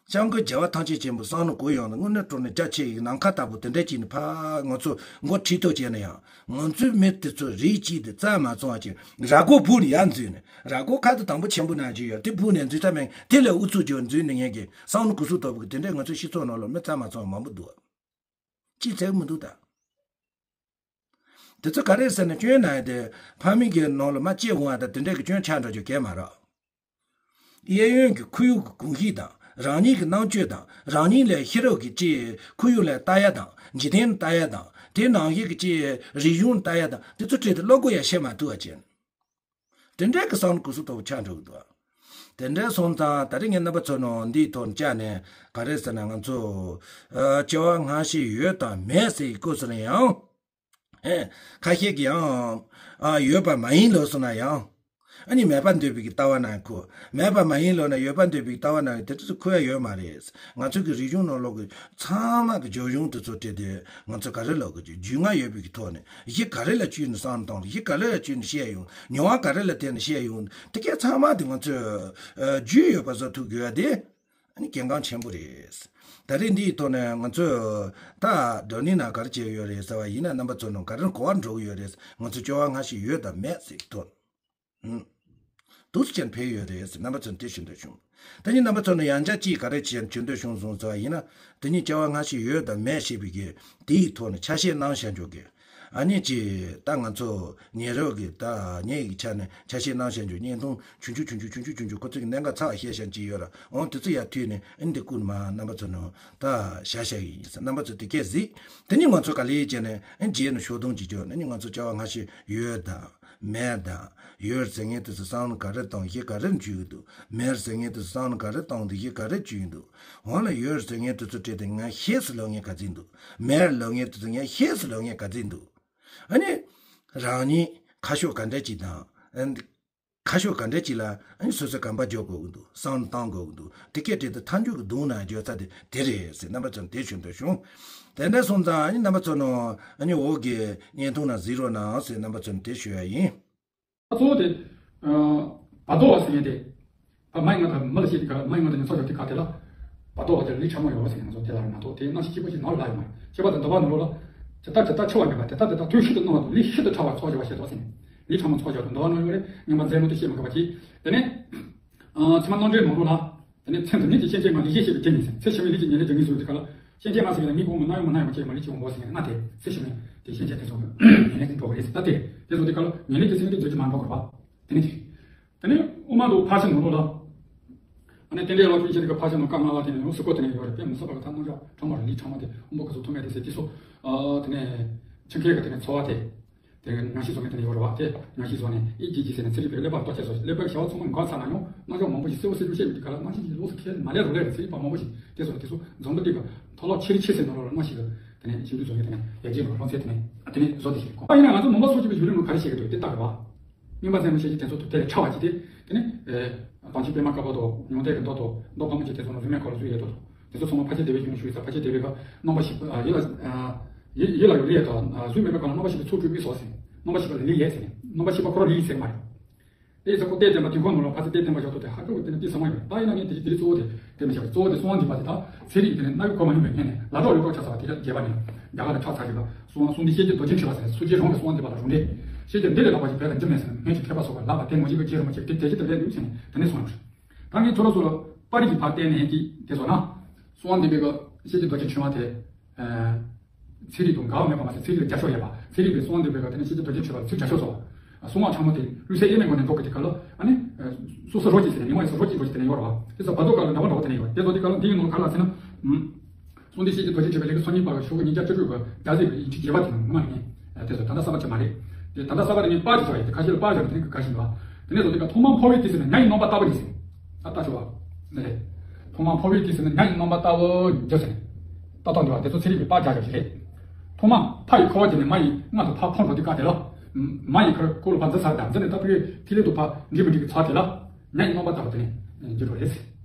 སྐྱབས་མགོན་རྒྱལ་བ་ཐམས་ཅད་མཁྱེན་པའི་གསང་ནོར་གུ་ཡངས་ནས་དངོས་གནས་དྲང་གནས་རྒྱ་ཆེ་ཡི་ནམ་མཁའ་ལྟ་བུ་དེ་འདྲ་ཅིག་ནི་ཕ་ང་ཚོ་མགོ་ཁྲིད་ཐུབ་བྱས་ན་ཡང་། ང་ཚོའི་མི་དེ་ཚོ་རིགས་གཅིག་དེ་རྩ་མ་ཚང་བ་ཅིག་ར་སྒོ་ཕུག་ནས་ཡར་འཛུལ་ནས། ར་སྒོ་ཁ་ཐུག་དང་པོ་ཆེན་པོ་ནང་ཅིག་ཡོད། དེ་ཕུག་ནས་འཛུལ་ཐབས་མེད། དེ་ལས་ཨུ་ཚུགས་རྒྱག་འཛུལ་ནས་ངེད་ཀྱི་གསང་ནོར་གུ་སུ་ལྟ་བུ་གི་དེ་འདྲས་ང་ཚོའི་སྤྱི་ཚོགས་ནང་ལ་མི་རྩ་མ་ཚང་བ་མང་པོ་འདུག་ཅི་ཚད་མི་འདུག་ད། དེ་ཚོ་ག་རེ་ཟེར་ན། སྐྱོན་ན་ཡང་དེ་ཕ་མེས་ཀྱི་ནང་ལ་མ་སྐྱེས་འོང་བ་དང་དེ་འདྲས་ཀྱི་སྐྱོན་ཆགས་འགྲོ་རྒྱུ་གལ་མ་རེད། གཡས་གཡོན་གྱི་ཁོར་ཡུག་གི་གོམས་གཤིས་དང་། རང་ཉིད་ཀྱི་རྣམ་དཔྱོད་དང་། རང་ཉིད་ལས་ཤེས་རབ་ཀྱི་ཅིག་ཁོར་ཡུག་ལ་ལྟ་ཡ་དང་། འཇིག་རྟེན་ལ་ལྟ་ཡ་དང་། དེ་ནང་བཞིན་གྱི་ཅིག་རིག་གཞུང་ལ་ལྟ་ཡ་དང་། དེ་ཚོ་ཁྲིད་དེ་བློ་སྒོ་ཡང་ཕྱེ་མ་ཐུབ་པ་བྱས། དེ་འདྲའི་གི་གསང་ནོར་གུ་སུ་ལྟ་བུ་ཆགས་འགྲོ་གི་འདུག་དེ་འདྲའི་སོང་ཙང་ད་རེས་ངས་རྣམ་པ་ཚོ་ནང་འདིའི་ཐོག་ནས་བཅར་ནས་ག་རེ་ཟེར་ན། ང་ཚོ་ཨ་སྐྱེ་བ་སྔ་ཕྱི་ཡོད་དང་མེད་ཟེར་གྱི་སྐོར་སུ་ལ་ཡང་། ཨེ། ཁ་ཤས་ཀྱིས་ཡང་། ཨ་ཡོད་པ་མ་ཡིན་ལབ་སོང་ན་ཡང་། ཨ་ནི་མེད་པར་འདོད་པའི་གི་ལྟ་བ་ནང་འཁོད། མེད་པ་མ་ཡིན་ལབ་ན་ཡོད་པར་འདོད་པའི་གི་ལྟ་བ་ནང་དེ་ཚོ་འཁོད་ཡ་ཡོད་མ་རེད། ང་ཚོ་གི་རིག་གཞུང་ནང་ལོགས་ཀྱི་ཚང་མ་གི་རྒྱབ་ལྗོངས་དེ་ཚོ་བལྟས་ཏེ་ང་ཚོ་ག་རེ་ལབ་དགོས་ཀྱི། རྒྱུས་མངའ་ཡོད་པའི་གི་ཐོག་ནས་གཞི་ག་རེ་ལ་བཅོལ་ནས་བསམ་བཏང་། གཞི་ག་རེ་ལ་བཅོལ་ནས་བཤད་ཡོང་། མྱོང་བ་ག་རེ་ལ་བརྟེན་ནས་བཤད་ཡོང་། དེ་གས་ཚང་མ་དེ་ང་ཚོས་ཨ་རྒྱུས་ཡོད་པ་བཟོ་ཐུབ་དགོས་ཡ་དེ། ཨ་ནི་གལ་འགངས་ཆེན་པོ་རེད། ད་རེས་འདིའི་ཐོག་ནས་ང་ཚོས་ད་བགྲོ་གླེང་ནང་ག་རེ་བྱས་ཡོད་རེད་ཟེར་བ་ཡིན་ན། རྣམ་པ་ཚོ་ནང་ག་རེ་གོ་བ་འགྲོ་གི་ཡོད་རེད། ང་ཚོ་སྐྱེ་བ་སྔ་ཕྱི་ཡོད་དང་མེད་ཟེར་གྱི་ཐོག་ནས། ཨུམ། འདུག་སེ་བྱས་ནས་ཕེབས་ཡོད་རེད་ཟེར་རྣམ་པ་ཚོ་ནས་དེ་ཞུ་འདོད་བྱུང་། ད་ནི་རྣམ་པ་ཚོ་ནས་ཡང་བསྐྱར་ཅིག་ག་རེ་བྱས་ནས་ཞུ་འདོད་བྱུང་སོང་ཟེར་བ་ཡིན་ན། དེ་ནི་སྐྱེ་བ་སྔ་ཕྱི་ཡོད་དང་མེད་ཞེས་པའི་གི་དེའི་ཐོག་ནས་ཆ་ཤས་གནང་བྱ་འཇོག་གི། ཨ་ནི་ཅིག་ད་ང་ཚོ་ཉེ་རབས་ཀྱི་ད་ངེད་ཀྱི་ཆ་ནས་ཆ་ཤས་གནང་བྱ་འཇོག་བརྙན་ཐུང་ཆུང་ཆུང་ཆུང་ཆུང་ཆུང་ཆུང་ཆུང་ཁོ་ཚོ་གི་གནད་འགག་ཚགས་བཤད་བྱ་ཅིག་ཡོད་ར། འོང་དེ་ཚོ་ཡར་མཐུད་ནས་ཨ་ནི་འདི་བསྐུར་མ་རྣམ་པ་ཚོ་ནས་ད་བྱ་བྱ་གི་ཡིན་ཟེར། རྣམ་པ་ཚོ་དེ་སྐད་གཟིགས། དེ་ནི་ང་ཚོ་ག་ལེ་བྱས་ནས་ཨ་ནི་རྗེས་ནས་ཤོག་དོང་ཅིག་བརྒྱབ་ནས་ནི་ང་ཚོ་སྐྱེ་བ་སྔ་ཕྱི་ཡོད་དང་། མེད་དང་། ཡོད་ཟེར་མཁན་དེ་ཚོ་བསམ་བློ་ག་རེ་བཏང་། གཞི་ག་རེར་འཇུག་གི་འདུག་མེད་ཟེར་མཁན་དེ་ཚོ་བསམ་བློ་ག་རེ་བཏང་། དེ་གཞི་ག་རེར་འཇུག་གི་འདུག་འོང་ལ་ཡོད་ཟེར་མཁན་དེ་ཚོ་བྲིས་ཏེ་ངས་ཤེས་སུ་ལབ་མཁན་ག་ཚོད་འདུག་མེད་ལབ་མཁན་དེ་ཚོ་ངས་ཤེས་སུ་ལབ་མཁན་ག་ཚོད་འདུག་ཨ་ནི། རང་ཉིད་ཁ་ཕྱོགས་ག་འདྲ་ཅིག་དང་། ཨ་ནི། ཁ་ཕྱོགས་ག་འདྲ་ཅིག་ལ་ཨ་ནི་སོ་སོ་གོམ་པ་རྒྱག་དགོས་ཀྱི་འདུག་བསམ་བློ་བཏང་དགོས་ཀྱི་འདུག་དེ་སྐད་བྲིས་ཏེ་མཐའ་མཇུག་གི་གདོང་ན་བརྗོད་ས་དེ་དེ་རེད་ཟེར་རྣམ་པ་ཚོར་དེ་ཞུ་འདོད་བྱུང་། དེ་འདྲ་སོང་ཙང་ཨ་ནི་རྣམ་པ་ཚོ་ནང་ཨ་ནི་འོག་གི་བརྙན་ཐུང་ནང་གཟིགས་རོགས་གནང་ཟེར་རྣམ་པ་ཚོར་དེ་ཞུ་ཡ་ཡིན། གཙོ་བོ་དེ། ཨ། བར་དོ་བ་ཟེར་མཁན་དེ། ད་མ་ཡི་ང་དང་མི་ལ་བཤད་དེ་ག་མ་ཡི་ང་དང་ཉོ་ཚོགས་ཀྱི་དེ་ག་དེ་ལ། བར་དོ་བ་དེ་ལུས་ཕྲ་མོ་ཡོད་ཟེར་ནས་ང་ཚོ་དེ་ལ་མ་གཏོགས་དེ་རྣམ་ཤེས་སྐྱེས་བུ་ཞིག་ནང་ལ་ཡོད་མ་རེད། སྐྱེས་པ་དང་འདུལ་བ་ནང་ལོགས་ལ། ཇི་ལྟར་ཇི་ལྟར་འཆི་བ་མེད་པ་དེ་ལྟར་དེ་ལྟར་དུས་ཤིན་ཏུ་སྣང་བ་དང་ལུས་ཤིན་ཏུ་ཕྲ་བ་ཚོགས་བཞག་པ་ཞེས་སོགས་ཟེར་ནས། ལུས་ཕྲ་མོ་ཚོགས་བཞག་དང་འདུལ་བ་ནང་ཡོད་རེད། ངན་པ་མཛད་ནོ་དེ་བཤད་མ་དགོས་པ་གྱིས། དེ་ནས། ཨ། ཕྱི་མ་རྣམ་འགྲེལ་ནང་ལོགས་ལ། དེ་ནས་ཚེ་འདི་ཉིད་ཀྱི་སེམས་ཅན་ངང་ལུས་ཞེས་བཤད་པའི་རྒྱན་ཡིན་ཟེར། ཚེ་ཕྱི་མའི་ལུས་ཀྱི་ཉེར་ལེན་རྒྱན་ཡིན་ཟེར་བའི་དེ་ག་ལ། སེམས་ཅན་ལྔ་ཟེར་བའི་ལ་མིག་གོང་མ་རྣ་ཡོང་མ་རྣ་ཡོང་མ་བྱས་མ་ལུས་ཅི་འོང་གོ་ཟེར་ནས་ལྔ་དེ་ཚེ་ཕྱི་མའི་དེ་སེམས་ཅན་དེ་ཚོ་ཉེར་ལེན་གྱི་འགྲོ་བ་རེད་ཟེར། ད་དེ་དེ་ཚོ་དེ་ག་ལ་ཉེར་ལེན་གྱི་སེམས་ཅན་དེ་ཚོ་མ་འགྲོ་དགོས་པ། དེ་ནས་ཅིག་དེ་ནས་དབུ་མ་འདུག་ཕར་ཕྱིན་ནོར་ལོ། ཨ་ནི་རྟེན་འབྲེལ་ལོ་ཀུན་ཤེས་དེ་ག་ཕར་ཕྱིན་ནོར་སྐབས་ལྔ་པ་དེ་ནས་ཡང་གཟུགས་སྐུ་དེ་ནས་ཡོད་རེད། དཔེ་མི་སྲིད་པ་གི་ཐ་སྣང་ཤོག་ཁྲོམ་པ་རེད། ལུས་ཕྲ་མོ་དེ་དབུ་མ་ག་ཚོད་ཐུག་མེད་དེ་ཟེར་དེ་ཚོ། ཨ། དེ་ནས་ཆུ་མཁས་གི་དེ་ནས་འཚོ་བ་དེ། དེ་རྣམ་ཤེས་བཟོ་མཁན་དེ་ནས་ཡོད་རེད་བ། དེ་རྣམ་ཤེས་བཟོ་ནས་ཨི་ཀི་ཇི་ཟེར་ནས་ཚན་རིག་པའི་ཀླད་པ་ལ་ལྟོ་ཆས་བཟོ། ཀླད་པའི་བྱ་བ་ཚང་མ་འགག་ཚར་ན་ཡང་རྣམ་གཞག་མང་པོ་ཞིག་གསལ་བོ་གསལ་བོ་བཤད་མི་འདུག་ག་ལ། རྣམ་ཤེས་ཀྱི་ལོགས་སུ་ཁས་མ་ལས་རུ་ལས་རེད་ཟེར་པ་མང་པོ་ཞིག་དེ་ཚོ་དེ་ཚོ་འཛམ་བུ་གླིང་གི་མཐོ་སློབ་ཆེ་རིགས་ཆེ་ཟེར་ནོར་ལོག་ལ་རྣམ་ཤེས་ཀྱི་དེ་ནས་ཞིབ་འཇུག་བཟོ་མཁན་དེ་ནས་ཡར་རྒྱས་འགྲོ་སློབ་ཚན་དེ་ནས་དེ་ནས་བཟོ་དེ་ཞིག་གོ། ཨ་ཡིན་ན་ང་ཚོ་ནང་པ་སོགས་ཀྱི་ཡུལ་ལུང་ག་རེ་བཤད་ཀྱི་འདུག་དེ་ལྟ་དགོས་བ། རྙིང་པ་མཛངས་མའི་བཤད་རྒྱུན་དེ་ཚོ་དེ་ལས་ཕྲ་བ་ཅིག་དེ། དེ་ནས་ཨེ། དྭངས་ཆེན་པད་མ་དཀར་པོ་དང་མྱང་འདས་ཀྱི་མདོ་དང་མདོ་ཕལ་མོ་ཆེ་དེ་ཚོ་ནང་རིག་མེད་སྐོར་ལ་བཟོས་ཡོད་དོ། དེ་ཚོ་ཚང་མ་འཕགས་པ་སྤྱན་སྡེ་པའི་གཞུང་ཞུ་ཡི་ས། འཕགས་པ་སྤྱན་སྡེ་པའི་ག་རྣམ་པ་བཞི་པ་ཡིད་ལ་ཡིད་ལ་ཡོད་ལས་དང་གཟུགས་མེད་པའི་ག་ལ་རྣམ་པ་བཞི་པའི་ཚོགས་སྤྲུལ་མི་སོགས་ཟེར། རྣམ་པ་བཞི་པ་ལ་ལུས་ཡོད་ཟེར་ནས་རྣམ་པ་བཞི་པ་ཁོ་རང་ལུས་ཡོད་ཟེར་མ་རེད། དེ་ཡིན་ཙང་ཁོ་གཏེར་སྟོན་པ་དུས་འཁོར་ནང་ལ་ཕར་ཚུར་གཏེར་སྟོན་པ་ཞོག་ཏུ་དེ་ཧ་ཀོ་གི་དེ་ནི་དེ་ཚང་མ་ཡོད། ད་ཡིན་ན་ངས་དེ་དེ་གཙོ་བོ་དེ་དེ་མི་བྱ་བ། གཙོ་བོ་དེ་གསང་བ་འདུས་པ་དེ་དག་ཚན་རིག་དེ་ནི་རྣ་བའི་གོ་མ་ཡིན་པའི་ངོས་ནས་ལ་ཐོག་ལུས་ཐོག་ཆ་ཚ་བ་དེ་རྒྱས་པ་ནས་རྒྱ་གར་ལ་ཕྱག་འཚལ་གྱི་ལ། གསང་བ་གསང་འདུས་ཤེས་ཀྱི་རྡོ་རྗེ་འཆི་བ་ཟེར་སོ་སྐྱེ་རང་གི་གསང་བ་འདུས་པ་ལ་རུང་སྟེ། ཤེས་ཀྱི་འདི་ལས་ལྷག་པ་ཞིག་བོད་ལ་འདི་མེད་ཟེར་ན་སྔོན་གྱི་མཁས་པ་སོགས་ཀྱིས་ལག་པ་དེ་ངོ་ཤེས་པའི་རྗེས་རུ་མ་ཆེ་དེ་དེ་ཞིག་ཏུ་ལས་འདུག་ཟེར་ནས་དེ་ནས་གསུངས་ཡོད། ད་ངས་ཁྱོད་རང་ཚོ་ལ་པར་རིས་ཀྱི་ཕར་བལྟས་ནས་ཀྱི་དེ་ཚོ་ན། གསང་བ་འདུས་པའི་གི་ཤེས་ཀྱི་རྡོ་རྗེ་འཆི་བ་དེ། ཚན་རིག་དང་འགལ་བ་མེད་པ་མ་ཟད་ཚན་རིག་ལ་རྒྱབ་སྐྱོར་ཡོད་པ། ཚན་རིག་པའི་གསང་བ་འདུས་པའི་གི་དེ་ནས་ཤེས་ཀྱི་རྡོ་རྗེ་འཆི་བ་ཚུར་རྒྱབ་སྐྱོར་སོང་། གསང་བ་ཕྲ་མོ་དེ་ཀླུ་སྲས་དབྱེར་མེད་ངོས་ནས་འགྲོ་གི་དེ་ག་ལ་ཨ་ནི། སོ་སོ་རོ་གཅིག་ཟེར་ནས་ཉི་མ་ཡི་སོ་རོ་གཅིག་འགྲོ་གི་དེ་ནས་ཡོད་རེད་བ། དེ་ཚོ་བར་དོ་ག་ལ་འདྲ་བ་འདྲ་བོ་དེ་ནས་ཡོད་རེད། དེ་ཚོ་དེ་ག་ལ་འདི་ཡིན་ནོ་ག་ལ་ཟེར་ན། གསང་འདུས་ཤེས་ཀྱི་རྡོ་རྗེ་འཆི་བའི་ལས་ཀྱི་སང་ཉིན་པ་གི་ཤོག་གུ་ཉིས་བརྒྱ་བཅུ་དྲུག་གི་རྒྱ་ཟེར་བའི་ཡིག་ཆ་རྒྱས་པ་དེ་ནང་ངོ་མ་ངས། དེ་ཚོ་ད་ལྟ་གསར་པ་ཅིག་མ་རེད། དེ་ད་ལྟ་གསར་པ་དེ་ངས་པར་ཅིག་བྱས་པ་ཡིན། དེ་ཁ་ཤས་ལ་པར་བྱས་པ་དེ་ནས་ག་ཤིང་བ། དེ་ནས་ཚོ་དེ་ག་ཐོག་མར་འཕོ་བའི་དུས་ཟེར་ན་ཉ་ཡི་རྣམ་པ་ལྟ་བུ་ཉིད་ཟེར། ད་ལྟ་ཚོ་བ། ནི་རེད། ཐོག་མར་འཕོ་བའི་དུས་ཟེར་ན་ཉ་ཡི་རྣམ་པ་ལྟ་བུ་ཉིད་ཟེར། ད་ལྟ་འདི་བ་དེ་ཚོ་ཚན་རིག་པའི་པར་རྒྱག་རྒྱག་ཞིག་རེད། ཐོག་མར་ཕ་ཡི་ཁོ་བ་དེ་ནས་མ་ཡི་མངལ་དུ་ཕར་འཕོ་འགྲོ་དུས་ག་དེ་ལ། མ་ཡི་ཁར་ཁོ་ལ་ཕར་འཛུལ་ཚར་དང་འཛུལ་ནས་ད་ཕ་ཡི་ཐིག་ལེ་དུ་ཕར་འགྲིལ་མི་འགྲིལ་གི་ཚར་དེ་ལ། ཉ་ཡི་རྣམ་པ་ལྟ་བུ་དེ་ནས་འགྱུར་བ་རེད།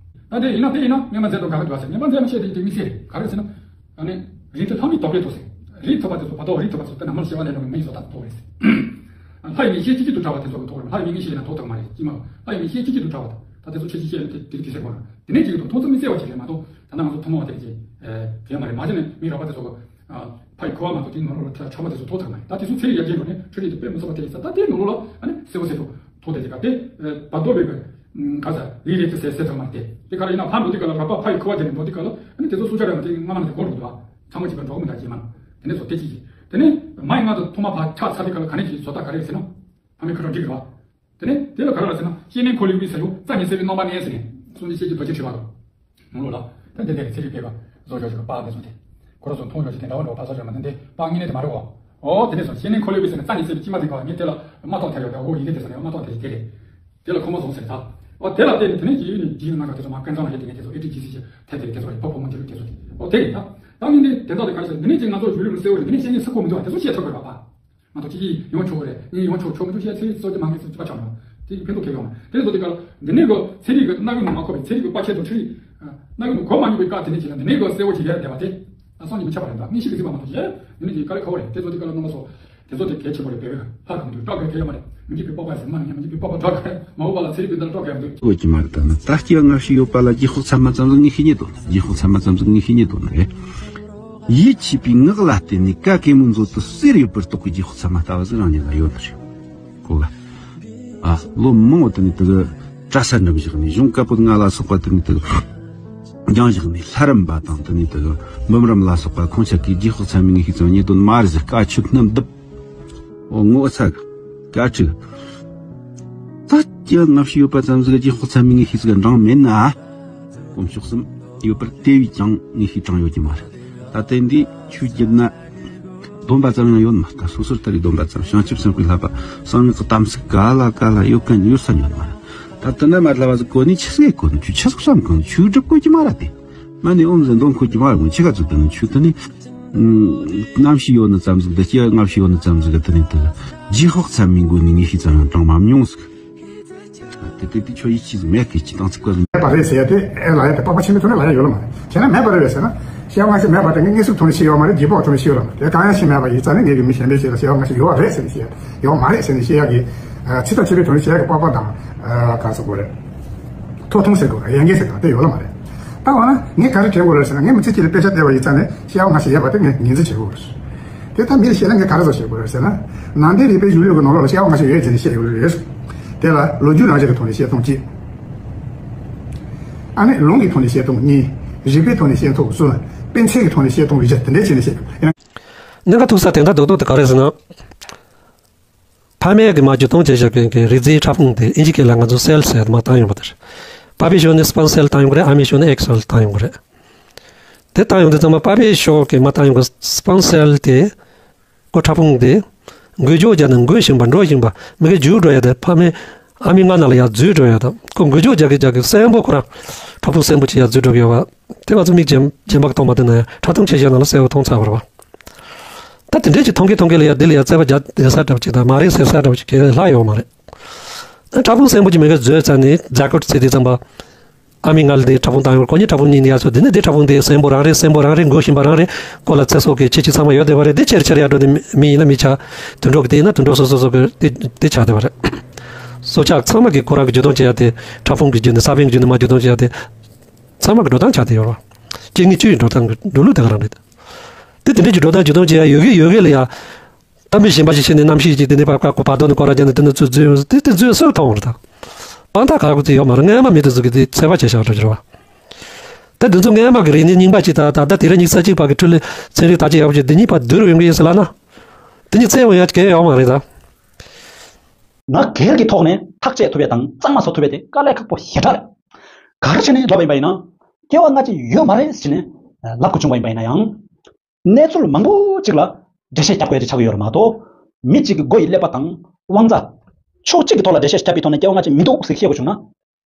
ད་དེ་ཡིན་ན་དེ་ཡིན་ན་རྙིང་པ་མཛངས་དང་དགའ་གི་འདུག་ཟེར། རྙིང་པ་མཛངས་མི་བཤད་དེ་དེ་མི་ཟེར་ག་རེ་ཟེར་ན། ཨ་ནི། རིགས་མཐུན་ལྷ་མིའི་དོགས་པས་དོགས་ཟེར། རིགས་མཐུན་པ་དེ་ཚོ་བར་དོ་རིགས་མཐུན་པ་ཚོ་དེ་ན་མི་ལ་སྐྱེ་བ་ལེན་རུང་མི་ཡི་བཟོ་ལྟ་དོགས་རེད་ཟེར། ལྷ་ཡི་མིག་ཤེས་གཅིག་གཅིག་ཏུ་འདྲ་བ་དེ་ཚོ་གི་དོགས་རེད། ལྷ་ཡི་མིག་མིག་ཤེས་ལ་ན་དོགས་དང་མ་རེད་ཅི་མ། ལྷ་ཡི་མིག་ཤེས་གཅིག་གཅིག་ཏུ་འདྲ་བ་དང་། ད་དེ་ཚོ་ཁྱེད་ཀྱིས་བཤད་ན་དེ་དེ་དེ་ཟེར་གོ་ར། དེ་ནས་ཅིག་ཏུ་མཐོང་ཙམ་མི་གསལ་བ་ཅིག་རེད་མ་གཏོགས། ད་ནང་ཚོ་ཐུན་མོང་བ་དེ་ཅིག་གལ་མ་རེད། མ་གཞི་ནས་མི་རོགས་པ་དེ་ཚོ་ཕ་ཡི་ཁུ་བ་མ་གཏོགས་དེ་ནོར་ལོ་ལ་ཁྲ་ཁྲ་མ་དེ་ཚོ་ཐོག་ཐག་མ་རེད། ད་དེ་ཚོ་ཚེ་རིང་ཡར་རྒྱས་འགྲོ་ནས་འཕྲུལ་རིག་དེ་དཔེ་མི་སྲིད་པ་དེ་རེད་ས། ད་དེ་ནོར་ལོ་ལ་ཨ་ནི་གསལ་པོ་གསལ་ཐོག་ཐོག་དེ་ཅིག་ག་དེ་བར་དོ་བའི་ག་ས་ལི་རེད་དེ་ཟེར་ཟེར་ཐག་མ་རེད། དེ་ག་རེ་ཡིན་ན་ཕ་འགྲོ་དུས་ག་ལ་རོགས་པ་ཕ་ཡི་ཁུ་བ་དེ་ནས་འགྲོ་དུས་ག་ལ་ཨ་ནི་དེ་ཚོ་སུ་ཆ་རེད་མ་དེ་སྔ་མ་ནས་དེ་གོ་རུ་འདུག་བ། ཚང་མ་ཅིག་པ་འགྲོ་གི་མི་འདྲ་ཅིག་མ་དེ་ནས་བཟོ་དེ་ཅིག་ཅིག་དེ་ནས་མ་ཡི་ང་ཚོ་ཐོག་མ་ཕ་ཆགས་ཚར་དུས་ག་ལ་ག་ནས་ཅིག་བཟོ་ལྟ་ག་རེ་ཟེར་ན་ཕ་མའི་ཁུ་ཁྲོ་འགྲིག་རེད་བ། དེ་ནས་དེ་ལ་ག་རེ་ལ་ཟེར་ན་ཤེས་ནས་ཁོ་ལི་ཝི་ཟེར་ཡོད་རྩ་ཉིད་སེལ་བའི་རྣམ་པ་གནས་ཟེར་ནས་སུ་ནི་ཤེས་ཀྱི་རྡོ་རྗེ་ཁྲི་བ་དང་། ནང་ལོགས་ལ་ད་འདི་འདིར་ཚེ་རིང་སྐྱེས་པ་བཟོ་ཞོག་ཞོག་པགས་འདི་བཟོ་དེ། ཁོ་ར་ཚོ་མཐོང་ཞོག་ཞིག་དེ་འདྲ་བ་འགྲོ་བ་ཚོ་ཞོག་མ་དེ་འདི་པགས་དངོས་གནས་དེ་མ་རེད་བ། ཨོ་དེ་འདྲ་སོང་ཤེས་ནས་ཁོ་ལི་ཝི་ཟེར་ནས་རྩ་ཉིད་སེལ་བའི་ཅི་མ་དེ་ག་ངས་དེ་ལ་མ་གཏོགས་ཐལ་ཡོད་དེ། ཨོ་ཡི་གེ་དེ་ཟེར་ནས་མ་གཏོགས་དེ་དེ་རེད། དེ་ལ་ཁོ་མ་བཟུང་ཟེར་ད། ཨོ་དེ་ལ་བརྟེན་ནས་དེ་ནས་ཀྱི་ཡུལ་ནས་ཀྱི་ཡུལ་ནང་ག་དེ་ཚོ་མ་ཀན་ཚང་ལ་ཡོད་དེ་ངས་དེ་ཚོ་ཨེ་ཏི་ཇི་སི་ཞེས་ཐལ་དེ་དེ་ཚོ་རེད། པོ་པོ་མོན་ཇི་རུ་དེ་ཚོ་དེ། ཨོ་དེ་རེད་ད། ད་ངས་འདི་དེ་དག་དེ་ག་རེ་ཟེར་འདི་ནས་ཀྱི་ང་ཚོ་ཡུལ་ལུགས་གསལ་བོ་རེད། འདི་ནས་ཤེས་ནས་སུ་གོ་མི་འདུག་ཨ། དེ་ཚོ་བཤད་ཐུབ་དགོས་རེད་པ། ང་ཚོ་གཅིག་གིས་ཡོང་ཆོག་གི་རེད། གཉིས་ཡོང་ཆོག་ཆོག་མི་འདུག་བཤད་ཚེ་གཙོ་ཆེ་མ་ངེས་སུ་ཅི་པ་ཆགས་རེད། དེ་ཕན་ཐོགས་ཁེ་ཡོང་། དེ་ཚོ་དེ་ག་འདི་ནས་གོ་ཚན་རིག་གི་སྣ་ཁུག་ནང་མ་འཁོར་བའི་ཚན་རིག་གི་པ་ཆེ་དང་ཁྲི་རིག་སྣ་ཁུག་ནང་གོ་མ་མྱོང་བའི་བཀའ་དེ་ནས་བྱས་ན་འདི་ནས་གོ་གསལ་བོ་ཞིག་ཡར་བསྡད་པ་དེ་ཨ་སང་ཉིན་མི་ཆགས་པ་རེད་འདུག་དངོས་གཞི་གི་གཟིགས་པ་མ་གཏོགས་གཞན་འདི་ནས་ཀྱི་དཀའ་ལས་ཁག་པོ་རེད། དེ་ཚོ་དེ་ག་ལ་རྣམ་པ་ཚོ་དེ་ཚོ་དེ་གལ་ཆེན་པོ་རེད། བོད་ཀྱི་ལྷ་རུ་འདུག་སྐྲག་དགོས་གལ་ཡོད་མ་རེད། མི་འཇིགས་པའི་སྤོབས་པ་ཟེར་མ་ནི་མི་འཇིགས་པའི་སྤོབས་པ་སྐྲག་དགོས་མ་འོངས་པ་ལ་ཚན་རིག་པའི་འདི་ལ་སྐྲག་གི་ཡོད་འདུག་དགོས་ཀྱི་མ་རེད། ད་ནི་ད་སྐྱེ་བ་སྔ་ཕྱི་ཡོད་པ་ལ་རྗེས་དཔག་ཚད་མ་ཙམ་ཟིག་ངས་ཤེས་ཉེ་དོན་རེད། རྗེས་དཔག་ཚད་མ་ཙམ་ཟིག་ངས་ཤེས་ཉེ་དོན་རེད། ཡིད་ཆེས་པའི་ངག་ལ་བརྟེན་ནས་ཀ་གེ་མོའི་མཛོད་དུ་གསེར་ཡོད་པར་རྟོགས་པའི་རྗེས་དཔག་ཚད་མ་ལྟ་བུ་ཟིག་རང་ཉིད་ལ་ཡོད་ནི་རེད། གོ་ག་ཨ་ལོ་མང་བོ་དེ་ནས་དེ་གི་གྲྭ་ས་འགྲིམ་བཞག་ནས་གཞུང་བཀའ་པོད་ལྔ་ལ་སོགས་པ་དེ་ནས་དེ་གི་སྦྱང་བཞག་ནས་ལྷ་རམས་པ་དང་དེ་ནས་དེ་གི་འབུམ་རམས་ལ་སོགས་པ་ཁོང་ཅག་གིས་རྗེས་དཔག་ཚད་མའི་ངེས་ཤེས་ཙམ་ཉེ་དོན་མ་རེད་ཟེར། བཀའ་ཆོས་རྣམས་བསྡུབ། འོ་ངོ་ཚ་གི་བཀའ་ཁྲིག་ད་སྐྱེ་བ་སྔ་ཕྱི་ཡོད་པ་ཙམ་ཟིག་རྗེས་དཔག་ཚད་མའི་ངེས་ཤེས་ཟིག་འབྲང་མེད་ན། དཀོན་མཆོག་གསུམ་ཡོད་པར་དེ་བས་ཀྱང་ངེས་ཤེས་དྲང་ཡོད་ཀྱི་མ་རེད། ད་དེ་འདི་ཆོས་བརྒྱུད་ན་སྡོམ་པ་ཙམ་ཡང་ཡོད་མ་རེད། ད་སོ་སོར་ལྟ་བའི་སྡོམ་པ་ཙམ། བྱང་ཆུབ་སེམས་དཔའི་བསླབ་པ་གསང་སྔགས་ཀྱི་དམ་ཚིག་ག་ལ་ག་ལ་ཡོད་མཁན་ཡོད་ས་ཡོད་མ་རེད། ད་དེ་འདྲ་མ་རེད་ལབ་པ་ཟིག་གོ་ནི་ཆི་ཟིག་གོ་ནི་ཆོས་ཆི་ཟིག་བསམ་གོ་ནི་ཆོས་སྒྲུབ་དགོས་ཀྱི་མ་རེད་དེ། མ་ནི་ཨོམ་ཟེར་འདོན་ཁོ་ཀྱི་མ་རེད། ཆི་ག་ཚོད་དེ་ནི་ཆོས་དེ་ནི་ཨུམ་གནམ་གཤིས་ཡོད་ནི་ཙམ་ཟིག་དང་སྐྱེ་བ་སྔ་ཕྱི་ཡོད་ནི་ཙམ་ཟིག་གི་དེ་ནི་དེ་རྗེས་དཔག་ཚད་མའི་སྒོ་ནས་ངེས་ཤེས་ཙམ་ཡང་དྲངས་མ་མྱོང་ཟིག་དེ་དེ་དེ་ཆོས་ཡིད་ཆེས་ཟིག་མེད་གི་ཅི་དང་ཚིག་པ་ཟིག་མེད་པ་རེད་ཟེར་ཡ་དེ་ཨེ་ལ་ཡ་དེ་པགས་པ་ཆེན་པོའི་ཐོག་ནས་ལ་ཡ་ཡོད་ལ་མ་རེད། བྱས་ན་མེད་པ་རེད་བས་ཟེར་ན། སྐྱེ་བ་སྔ་ཕྱི་མེད་པ་དེ་ངས་དངོས་སུ་ཐོག་ནས་ཤེས་ཡོད་མ་རེད། རྗེས་དཔག་ཐོག་ནས་ཤེས་ཡོད་ལ་མ་རེད། དེ་གང་ཡང་ཤེས་མེད་པ་ཡིན་ཙང་ནས་ངས་གི་མི་གཞན་པའི་ཆེད་ལ་སྐྱེ་བ་སྔ་ཕྱི་ཡོད་རེད་ཟེར་ནས་ཤེས་ཡ་ཡོད་མ་རེད་ཟེར་ནས་ཤེས་ཡ་གི་ཚིག་ཐག་ཆོད་པའི་ཐོག་ནས་ཤེས་ཡ་གི་པགས་པ་དང་ག་ཟེར་དགོས་རེད། ཐོག་མཐོང་ཟེར་དགོས་རེད། ཡན་གན་ཟེར་དགོས་རེད། དེ་ཡོད་ལ་མ་རེད། ད་འོ་ན་ངས་ག་རེ་དྲན་དགོས་རེད་ཟེར་ན། ངས་མི་ཚེ་གཅིག་ལ་དཔེ་ཆ་བལྟས་པ་ཡིན་ཙང་ནས་སྐྱེ་བ་སྔ་ཕྱི་ཡོད་པ་དེ་ངས་ངོས་འཛིན་བྱེད་དགོས་རེད། དེ་ད་མི་ལ་བཤད་ན་ངས་ག་རེ་བཟོ་བྱེད་དགོས་རེད་ཟེར་ན། ནང་བསྟན་རིག་པའི་གཞུང་ལུགས་ཀྱི་ནང་ལོགས་ལ་སྐྱེ་བ་སྔ་ཕྱི་ཡོད་ཟེར་ནས་བཤད་ཡོད་རེད། དེ་ལ་ལོ་རྒྱུས་རང་བཞིན་གྱི་ཐོག་ནས་བཤད་སྟངས་གཅིག་ཨ་ནི་ལུང་གི་ཐོག་ནས་བཤད་སྟངས་གཉིས། རིག་པའི་ཐོག་ནས་བཤད་སྟངས་གསུམ། དཔེ་མཚོན་གྱི་ཐོག་ནས་བཤད་སྟངས་བཞི་དེ་འདྲ་བྱས་ནས་བཤད་ཡོད། གནད་འགག་ཐུག་ས་དེ་འདྲ་རྡོག་རྡོག་དེ་ག་རེ་ཟེར་ན། ཕ་མས་ཀྱི་མ་བརྒྱུད་གཏོང་བྱས་བཞག་མཁན་གྱི་རིག་རྩལ་ཕྲ་ཕུང་དེ་ཨིན་ཇི་སྐད་ལ་ང་ཚོ་སེལ་ཟེར་མ་བཏང་ཡོང་པ་དེ་རེད། པ་ཕའི་ཕྱོགས་ནས་སྤམ་སེལ་བཏང་ཡོང་གི་རེད། ཨ་མའི་ཕྱོགས་ནས་ཨེག་སེལ་བཏང་ཡོང་གི་རེད། དེ་བཏང་ཡོང་དུས་ཙམ་པ་པ་ཕའི་ཕྱོགས་ཀྱི་མ་བཏང་ཡོང་གི་སྤམ་སེལ་དེ་ཁོ་ཕྲ་ཕུང་དེ་འགུལ་སྐྱོད་བརྒྱབ་ནས་འགུལ་བཞིན་པ་འགྲོ་བཞིན་པ་མི་གི་རྒྱུག་འགྲོ་ཡ་དེ་ཕ་མའི་ཨ་མའི་མངལ་ནང་ལ་ཡར་འཛུལ་འགྲོ་ཡ་དང་། ཁོ་འགུལ་སྐྱོད་རྒྱག་གི་རྒྱག་གི་གསོན་པོ་ཁོ་རང་ཕྲ་ཕུང་གསོན་པོ་ཅིག་ཡར་འཛུལ་འགྲོ་གི་ཡོད་པ་དེ་ང་ཚོ་མིག་རྗེན་རྗེན་པ་གིས་མཐོང་མ་ཐུབ་ན་ཡང་ཕྲ་མཐོང་ཆེ་ཤོས་ནང་ལ་གསལ་པོ་མཐོང་ཚར་བ་རེད་པ། ད་དེ་འདྲས་ཀྱི་མཐོང་གི་མཐོང་གི་ལ་ཡ་འདི་ལ་ཡ་རྩད་པ་རྒྱག་བསྡད་ས་འདྲ་བ་ཅིག་དང་མ་རེད་ཟེར་ས་འདྲ་བ་ཅིག་གི་ལྷག་ཡོད་མ་རེད། ཕྲ་ཕུང་གསོན་པོ་ཅིག་མི་ག་འཛུལ་ཚར་ནས་ཛ་ཀོར་ཟེར་དུས་ཙམ་པ། ཨ་མའི་མངལ་དེ་ཕྲ་ཕུང་བཏང་ཡོང་། ཁོ་གཉིས་ཕྲ་ཕུང་གཉིས་ནི་ཡ་ཚོ་འདི་ནི་འདི་ཕྲ་ཕུང་དེ་གསོན་པོ་རང་རེད། གསོན་པོ་རང་རེད། འགུལ་བཞིན་པ་རང་རེད། ཁོ་ལ་ཚེ་སྲོག་གི་ཁྱད་ཆོས་ཚང་མ་ཡོད་བསྡད་པ་རེད། དེ་ཆེར་ཆེར་ཡར་འགྲོ་དེ་མི་ཡིན་ན་མི་ཆགས། དུད་འགྲོ་གི་དེ་ཡིན་ན་དུད་འགྲོ་སོ་སོ་སོ་སོ་གི་དེ་དེ་ཆགས་བསྡད་པ་རེད། སྲོག་ཆགས་ཚང་མ་གི་ཁོ་རང་གི་བརྒྱུད་གཏོང་བྱེད་ཡ་དེ་ཕྲ་ཕུང་གི་བརྒྱུད་ནས་ས་བོན་བརྒྱུད་ནས་མར་བརྒྱུད་གཏོང་བྱེད་ཡ་དེ་ཚང་མ་གི་འགྲོ་སྟངས་ཆགས་བསྡད་ཡོད་རེད། སྐྱེ་དངོས་བཅུ་ཡི་འགྲོ་སྟངས་ཀྱི་འགྲོ་ལུགས་དེ་ག་རང་རེད། དེ་དེ་འདྲས་ཀྱི་འགྲོ་སྟངས་བརྒྱུད་གཏོང་བྱེད་ཡ་ཡོད་གི་ཡོད་གི་ལ་ཡ། ད་མི་གཞན་པ་ཞིག་ཕྱིན་ནས་རྣམ་ཤེས་ཀྱིས་དེ་ནས་ཕར་བཀག་གོ་བར་དོ་ནས་སྐོར་ར་བརྒྱབ་ནས་དེ་ནས་ཚུར་འཛུལ་ཡོང་། དེ་དེ་འཛུལ་སྲོལ་མཐོང་བ་རེད་ད། དཔང་རྟགས་ག་རེ་ཚོ་ཡོད་མ་རེད། སྔོན་མ་མི་དེ་ཚོ་གིས་དེ་ཚད་པ་བྱས་བཞག་འགྲོ་གི་རེད་བ། ད་དེ་ཚོ་སྔོན་མ་གི་རིག་གནས་རྙིང་པ་ཅིག་དང་ད་ལྟ་དེང་རབས་ཉི་ཤུ་རྩ་གཅིག་པ་གི་འཕྲུལ་ལས་ཚན་རིག་དར་རྒྱས་ཡག་པོ་ཅིག་འདི་གཉིས་བར་བསྡུར་ཡོང་གི་ཡིན་ཟེར་ལབ་ན། དེ་གཉིས་ཚད་ཡོང་ཡ་གལ་ཡོད་མ་རེད་ད། ང་སྒེར་གྱི་ཐོག་ནས་ཐག་བཅད་ཐུབ་ཡ་དང་གཙང་མ་བཟོ་ཐུབ་ཡ་དེ་དཀའ་ལས་ཁག་པོ་ཞེ་དྲག་རེད། ག་རེ་བྱས་ནས་ལབ་པ་ཡིན་པ་ཡིན་ན། སྐྱེ་བ་སྔ་ཕྱི་ཡོད་མ་རེད་ཟེར་ནས་ལབ་དགོས་བྱུང་བ་ཡིན་པ་ཡིན་ན་ཡང་། གནས་ཚུལ་མང་པོ་ཅིག་ལ་འགྲེལ་བཤད་རྒྱབ་དགོས་ཡ་དེ་ཆགས་ཀྱི་ཡོད་རེད་མ་གཏོགས། མི་གཅིག་གི་མགོ་ཡི་ཀླད་པ་དང་དབང་རྩ། ཕྱོགས་གཅིག་གི་ཐོག་ལ་འགྲེལ་བཤད་རྒྱབ་པའི་ཐོག་ནས་སྐྱེ་བ་སྔ་ཕྱི་མི་འདུག་ཟེར་བཤད་དགོས་བྱུང་ན།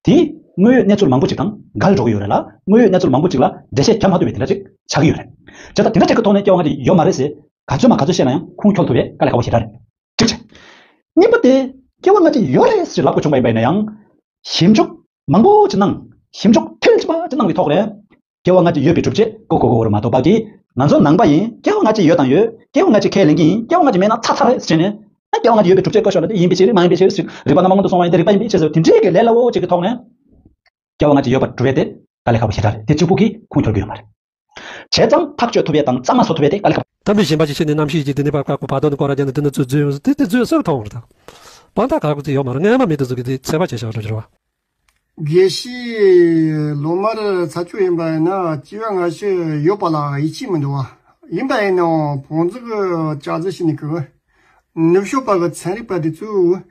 དེས་དངོས་ཡོད་གནས་ཚུལ་མང་པོ་ཅིག་དང་འགལ་འགྲོ་གི་ཡོད་རེད་ལ། དངོས་ཡོད་གནས་ཚུལ་མང་པོ་ཅིག་ལ་འགྲེལ་བཤད་རྒྱབ་མ་ཐུབ་པའི་དེ་འདྲ་ཅིག་ཆགས་ཀྱི་ཡོད་རེད། བྱས་ཙང་དེ་འདྲ་ཅིག་གི་ཐོག་ནས་སྐྱེ་བ་སྔ་ཕྱི་ཡོད་མ་རེད་ཟེར་ག་ཚོད་མ་ག་ཚོད་བཤད་ན་ཡང་ཁུངས་འཁྱོལ་ཐུབ་པའི་དཀའ་ལས་ཁག་པོ་ཞེ་དྲག་རེད། གཅིག་བྱས། གཉིས་པ་དེ། སྐྱེ་བ་སྔ་ཕྱི་ཡོད་རེད་ཟེར་ལབ་དགོས་བྱུང་བ་ཡིན་པ་ཡིན་ན་ཡང་། ཞིབ་འཇུག་མང་པོ་ཅིག་གནང་། ཞིབ་འཇུག་མཐིལ་ཕྱིན་པ་ཅིག་གནང་བའི་ཐོག་ནས། སྐྱེ་བ་སྔ་ཕྱི་ཡོད་པའི་སྒྲུབ་བྱེད་གོ་གོ་གོ་རུ་མ་གཏོགས་པ་གིས། ང་ཚོ་ནང་པ་ཡིན། སྐྱེ་བ་སྔ་ཕྱི་ཡོད་དང་ཡོད། སྐྱེ་བ་སྔ་ཕྱི་ཁས་ལེན་གྱི་ཡིན། སྐྱེ་བ་སྔ་ཕྱི་མེད་ན་ཚར་ཚར་རེད་ཟེར་ནས། ཨ་སྐྱེ་བ་སྔ་ཕྱི་ཡོད་པའི་སྒྲུབ་བྱེད་བཀོད་ཤོག་ལབ་དེ་ཡིན་པའི་ཕྱིར་མ་ཡིན་པའི་ཕྱིར་ཟེར། རིགས་པ་སྣ་མང་དུ་སོང་བ་ཡིན་ཏེ་རིགས་པ་ཡིན་པའི་ཕྱིར་ཟེར། དེ་འདྲའི་གི་ལས་སླ་བོ་ཅིག་གི་ཐོག་ནས། སྐྱེ་བ་སྔ་ཕྱི་ཡོད་པར་གྲུབ་པ་དེ་དཀའ་ལས་ཁག་པོ་ཞེ་དྲག་རེད། དེ་གཅིག་པུ་གིས་ཁུངས་འཁྱོལ་གྱི་ཡོད་མ་རེད། བྱས་ཙང་ཐག་གཅོད་ཐུབ་པ་དང་གཙང་མ་བཟོ་ཐུབ་པ་དེ་དཀའ་ལས་ཁག་པོ། ད་མི་གཞན་པ་ཅིག་ཤེས་ནས་རྣམ་ཤེས་ཀྱིས་དེ་ནས་ཕར་བཀག་གོ་བར་དོ་ནས་སྐོར་ར་རྒྱག་ནས་དེ་ནས་ཚུར་འཛུལ་ཡོང་ཟེར། དེ་དེ་འཛུལ་ས་མཐོང་རེད་ད། དཔང་རྟགས་ག་ག་ཚོད་ཡོད་མ་རེད། སྔོན་མ་མི་དེ་ཚོ་གིས་དེ་ཚད་པ་བྱས་བཞག་འགྲོ་རྒྱུ་རེད་བ། དགེ་བཤེས་ལོ་མར་ཚ་ཆུ་ཡིན་པ་ཡིན་ན་སྐྱེ་བ་སྔ་ཕྱི་ཡོད་པ་ལ་ཡིད་ཆེས་མི་འདུག་བ། ཡིན་པ་ཡིན་ནའང་བོང་རྫི་གི་ལྕགས་རྫི་ཞིག་ནི་གི། ནུབ་ཕྱོགས་པ་གི་ཚན་རིག་པ་དེ་ཚོས་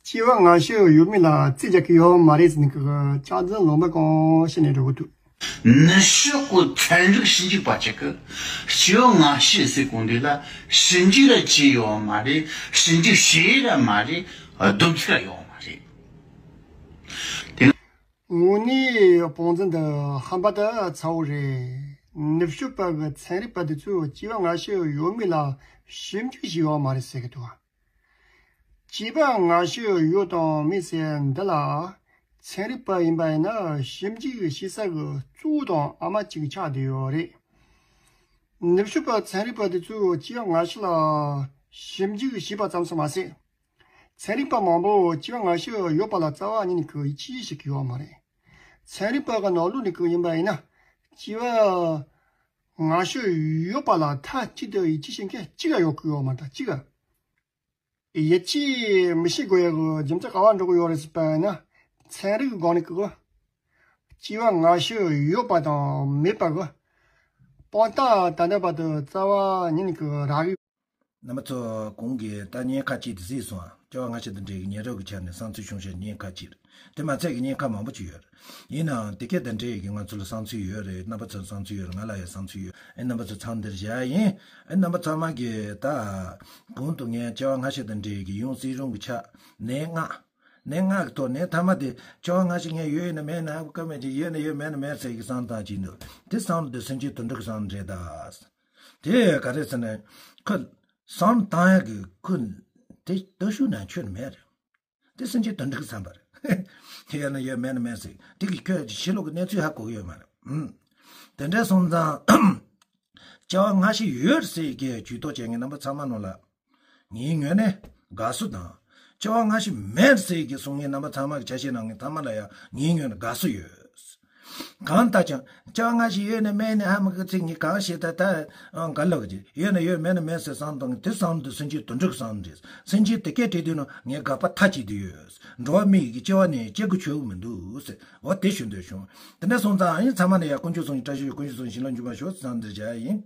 སྐྱེ་བ་སྔ་ཕྱི་ཡོད་མེད་ལ་རྩིས་རྒྱག་གི་ཡོད་མ་རེད་ཟེར་ནི་གི་ལྕགས་རྫི་ལོ་མ་གང་ཞིག་ནས་འགྲོ་གི་འདུག། ནུབ་ཕྱོགས་ཀྱི་ཚན་རིག་ཞིབ་འཇུག་པ་ཅིག་གིས་སྐྱེ་བ་སྔ་ཕྱི་ཟེར་གོ་འདི་ལ་ཞིབ་འཇུག་ར་བྱས་ཡོད་མ་རེད། ཞིབ་འཇུག་བྱས་ར་མ་རེད། སྡོམ་ཚིག་ར་ཡོད་མ་རེད། དེ་ན། དངོས་གནས་བོང་རྫི་འདི་ཧམ་པ་དང་ཚ་བོ་རེད། ནུབ་ཕྱོགས་པ་གི་ཚན་རིག་པ་དེ་ཚོས་སྐྱེ་བ་སྔ་ཕྱི་ཡོད་མེད་ལ་ཞིབ་འཇུག་བྱས་ཡོད་མ་རེད་ཟེར་གི་འདུག། སྐྱེ་བ་སྔ་ཕྱི་ཡོད་དང་མེད་ཟེར་འདི་ལ་ཚན་རིག་པ་ཡིན་པ་ཡིན་ན་ཞིབ་འཇུག་བྱེད་ས་གི་གཙོ་བོ་དང་ཨ་མ་གཅིག་ཆགས་བསྡད་ཡོད་རེད། ནུབ་ཕྱོགས་པ་ཚན་རིག་པ་དེ་ཚོས་སྐྱེ་བ་སྔ་ཕྱི་ལ་ཞིབ་འཇུག་བྱས་པ་ཙམ་ཞིག་མ་ཟད། ཚན་རིག་པ་མང་པོ་སྐྱེ་བ་སྔ་ཕྱི་ཡོད་པ་ལ་རྩ་བ་ཉིད་ནས་ཡིད་ཆེས་བྱེད་ཀྱི་ཡོད་མ་རེད། ཚན་རིག་པ་གི་ནང་ལོགས་ནས་ཡིན་པ་ཡིན་ན་སྐྱེ་བ་སྔ་ཕྱི་ཡོད་པ་ལ་མཐའ་གཅིག་ཏུ་ཡིད་ཆེས་བྱེད་མཁན་གཅིག་ཀྱང་ཡོད་ཀྱི་ཡོད་མ་རེད། གཅིག་ཡིད་ཆེས་མི་བྱེད་དགོས་ཡག་གི་རྒྱུ་མཚན་ག་པར་འགྲོ་གི་ཡོད་རེད་ཟེར་བ་ཡིན་ན། ཚན་རིག་གི་སྒང་ནས་སྐྱེ་བ་སྔ་ཕྱི་ཡོད་པ་དང་མེད་པ་གི་དཔང་རྟགས་ད་ལྟ་བར་དུ་རྩ་བ་ཉིད་ནས་རག་གི། རྣམ་པ་ཚོ་གོང་གི་ད་བརྙན་ཁ་ཅིག་དེ་གཟིགས་སོང་ཨ། སྐྱེ་བ་སྔ་ཕྱི་དང་འབྲེལ་གྱི་ཉེ་རབས་ཀྱི་ཆ་ནས་བསམ་ཚུལ་བྱུང་ཤེས་བརྙན་ཁ་ཅིག་རེད། དེ་མ་ཚད་ཀྱི་བརྙན་ཁ་མང་པོ་ཅིག་ཡོད་རེད། ཡིན་ནའང་དེ་གས་དང་འབྲེལ་ཡོད་ཀྱི་ང་ཚོ་ལ་བསམ་ཚུལ་ཡོད་རེད། རྣམ་པ་ཚོར་བསམ་ཚུལ་ཡོད་རེད། ང་ལ་ཡང་བསམ་ཚུལ་ཡོད། ཨེ་རྣམ་པ་ཚོ་ཚང་འདིར་བཞག་ཡིན། ཨེ་རྣམ་པ་ཚང་མ་གིས་ད་གོང་དུ་ངས་སྐྱེ་བ་སྔ་ཕྱི་དང་འབྲེལ་ཡོད་ཀྱི་ཡང་སྲིད་རང་གི་ཆ་ནས་ལྔ། ནས་ལྔ་གི་ཐོག་ནས་ཐ་མ་དེ་སྐྱེ་བ་སྔ་ཕྱི་ངས་ཡོད་ཡིན་ན་མེད་ན་ཧ་གོ་ག་མེད་ཅིག་ཡོད་ན་ཡོད་མེད་ན་མེད་ཟེར་གྱི་བསམ་བཏང་གི་འདུག། དེ་བསམ་བློ་དེ་སེམས་ཅན་དོན་གྲུབ་ཀྱི་བསམ་བློ་རེད་ད། དེ་ག་རེ་ཟེར་ན། ཁོ་བསམ་བཏང་ཡག་གི་ཁོ་དེ་སྟོབས་ཤུགས་ནང་ཁྱོན་མེད་རེད། དེ་སེམས་ཅན་དོན་གྲུབ་ཀྱི་བསམ་པ་རེད། དེ་ཡོད་ན་ཡོད་མེད་ན་མེད་ཟེར། དེ་གི་ཁྱོད་ཀྱི་ཕྱི་ལོགས་ཀྱི་གནས་ཚུལ་ཧ་གོ་གི་ཡོད་མ་རེད། ཨུམ། དེ་འདྲ་སོང་ཙང་། སྐྱེ་བ་སྔ་ཕྱི་ཡོད་ཟེར་གྱི་ཇུས་གཏོགས་བྱེད་མཁན་རྣམ་པ་ཚང་མ་ནང་ལ། ངའི་ངོས་ནས་དགའ་བསུ་དང་། སྐྱེ་བ་སྔ་ཕྱི་མེད་ཟེར་གྱི་གསུང་མཁན་རྣམ་པ་ཚང་མ་གི་ཆ་ཤས་ནང་ངའི་ཚང་མ་ལ་ཡང་ངའི་ངོས་ནས་དགའ་བསུ་ཡོད། གང་ལྟར་ཀྱང་སྐྱེ་བ་སྔ་ཕྱི་ཡོད་ན་མེད་ན་ཧ་མ་གི་ཚིག་ངས་གང་བཤད་ད་ད་ག་ལབ་ཀྱི་ཡོད་ན་ཡོད་མེད་ན་མེད་ཟེར་བསམ་བཏང་དེ་བསམ་དུ་སེམས་ཅན་དོན་གྲུབ་ཀྱི་བསམ་རེད། སེམས་ཅན་དེ་སྐད་བྲིས་དུས་ན་ངས་དགག་པ་མཐའ་གཅིག་ཏུ་ཡོད། འགྲོ་བ་མི་ཡི་གི་སྐྱེ་བ་ནི་སྐྱེ་དགོས་ཆོག་གི་མི་འདུག་ཟེར་འོ་དེ་ཞུ་འདོད་བྱུང་། དེ་འདྲ་སོང་ཙང་ཨ་ཡིན་ཚང་མ་ལ་ཡང་དཀོན་མཆོག་གསུམ་གྱི་བཀྲ་ཤིས་ཤོག། དཀོན་མཆོག་གསུམ་གྱི་བྱིན་རླབས་འཇུག་པར་ཤོག་བསམ་འདིར་བྱ་ཡིན།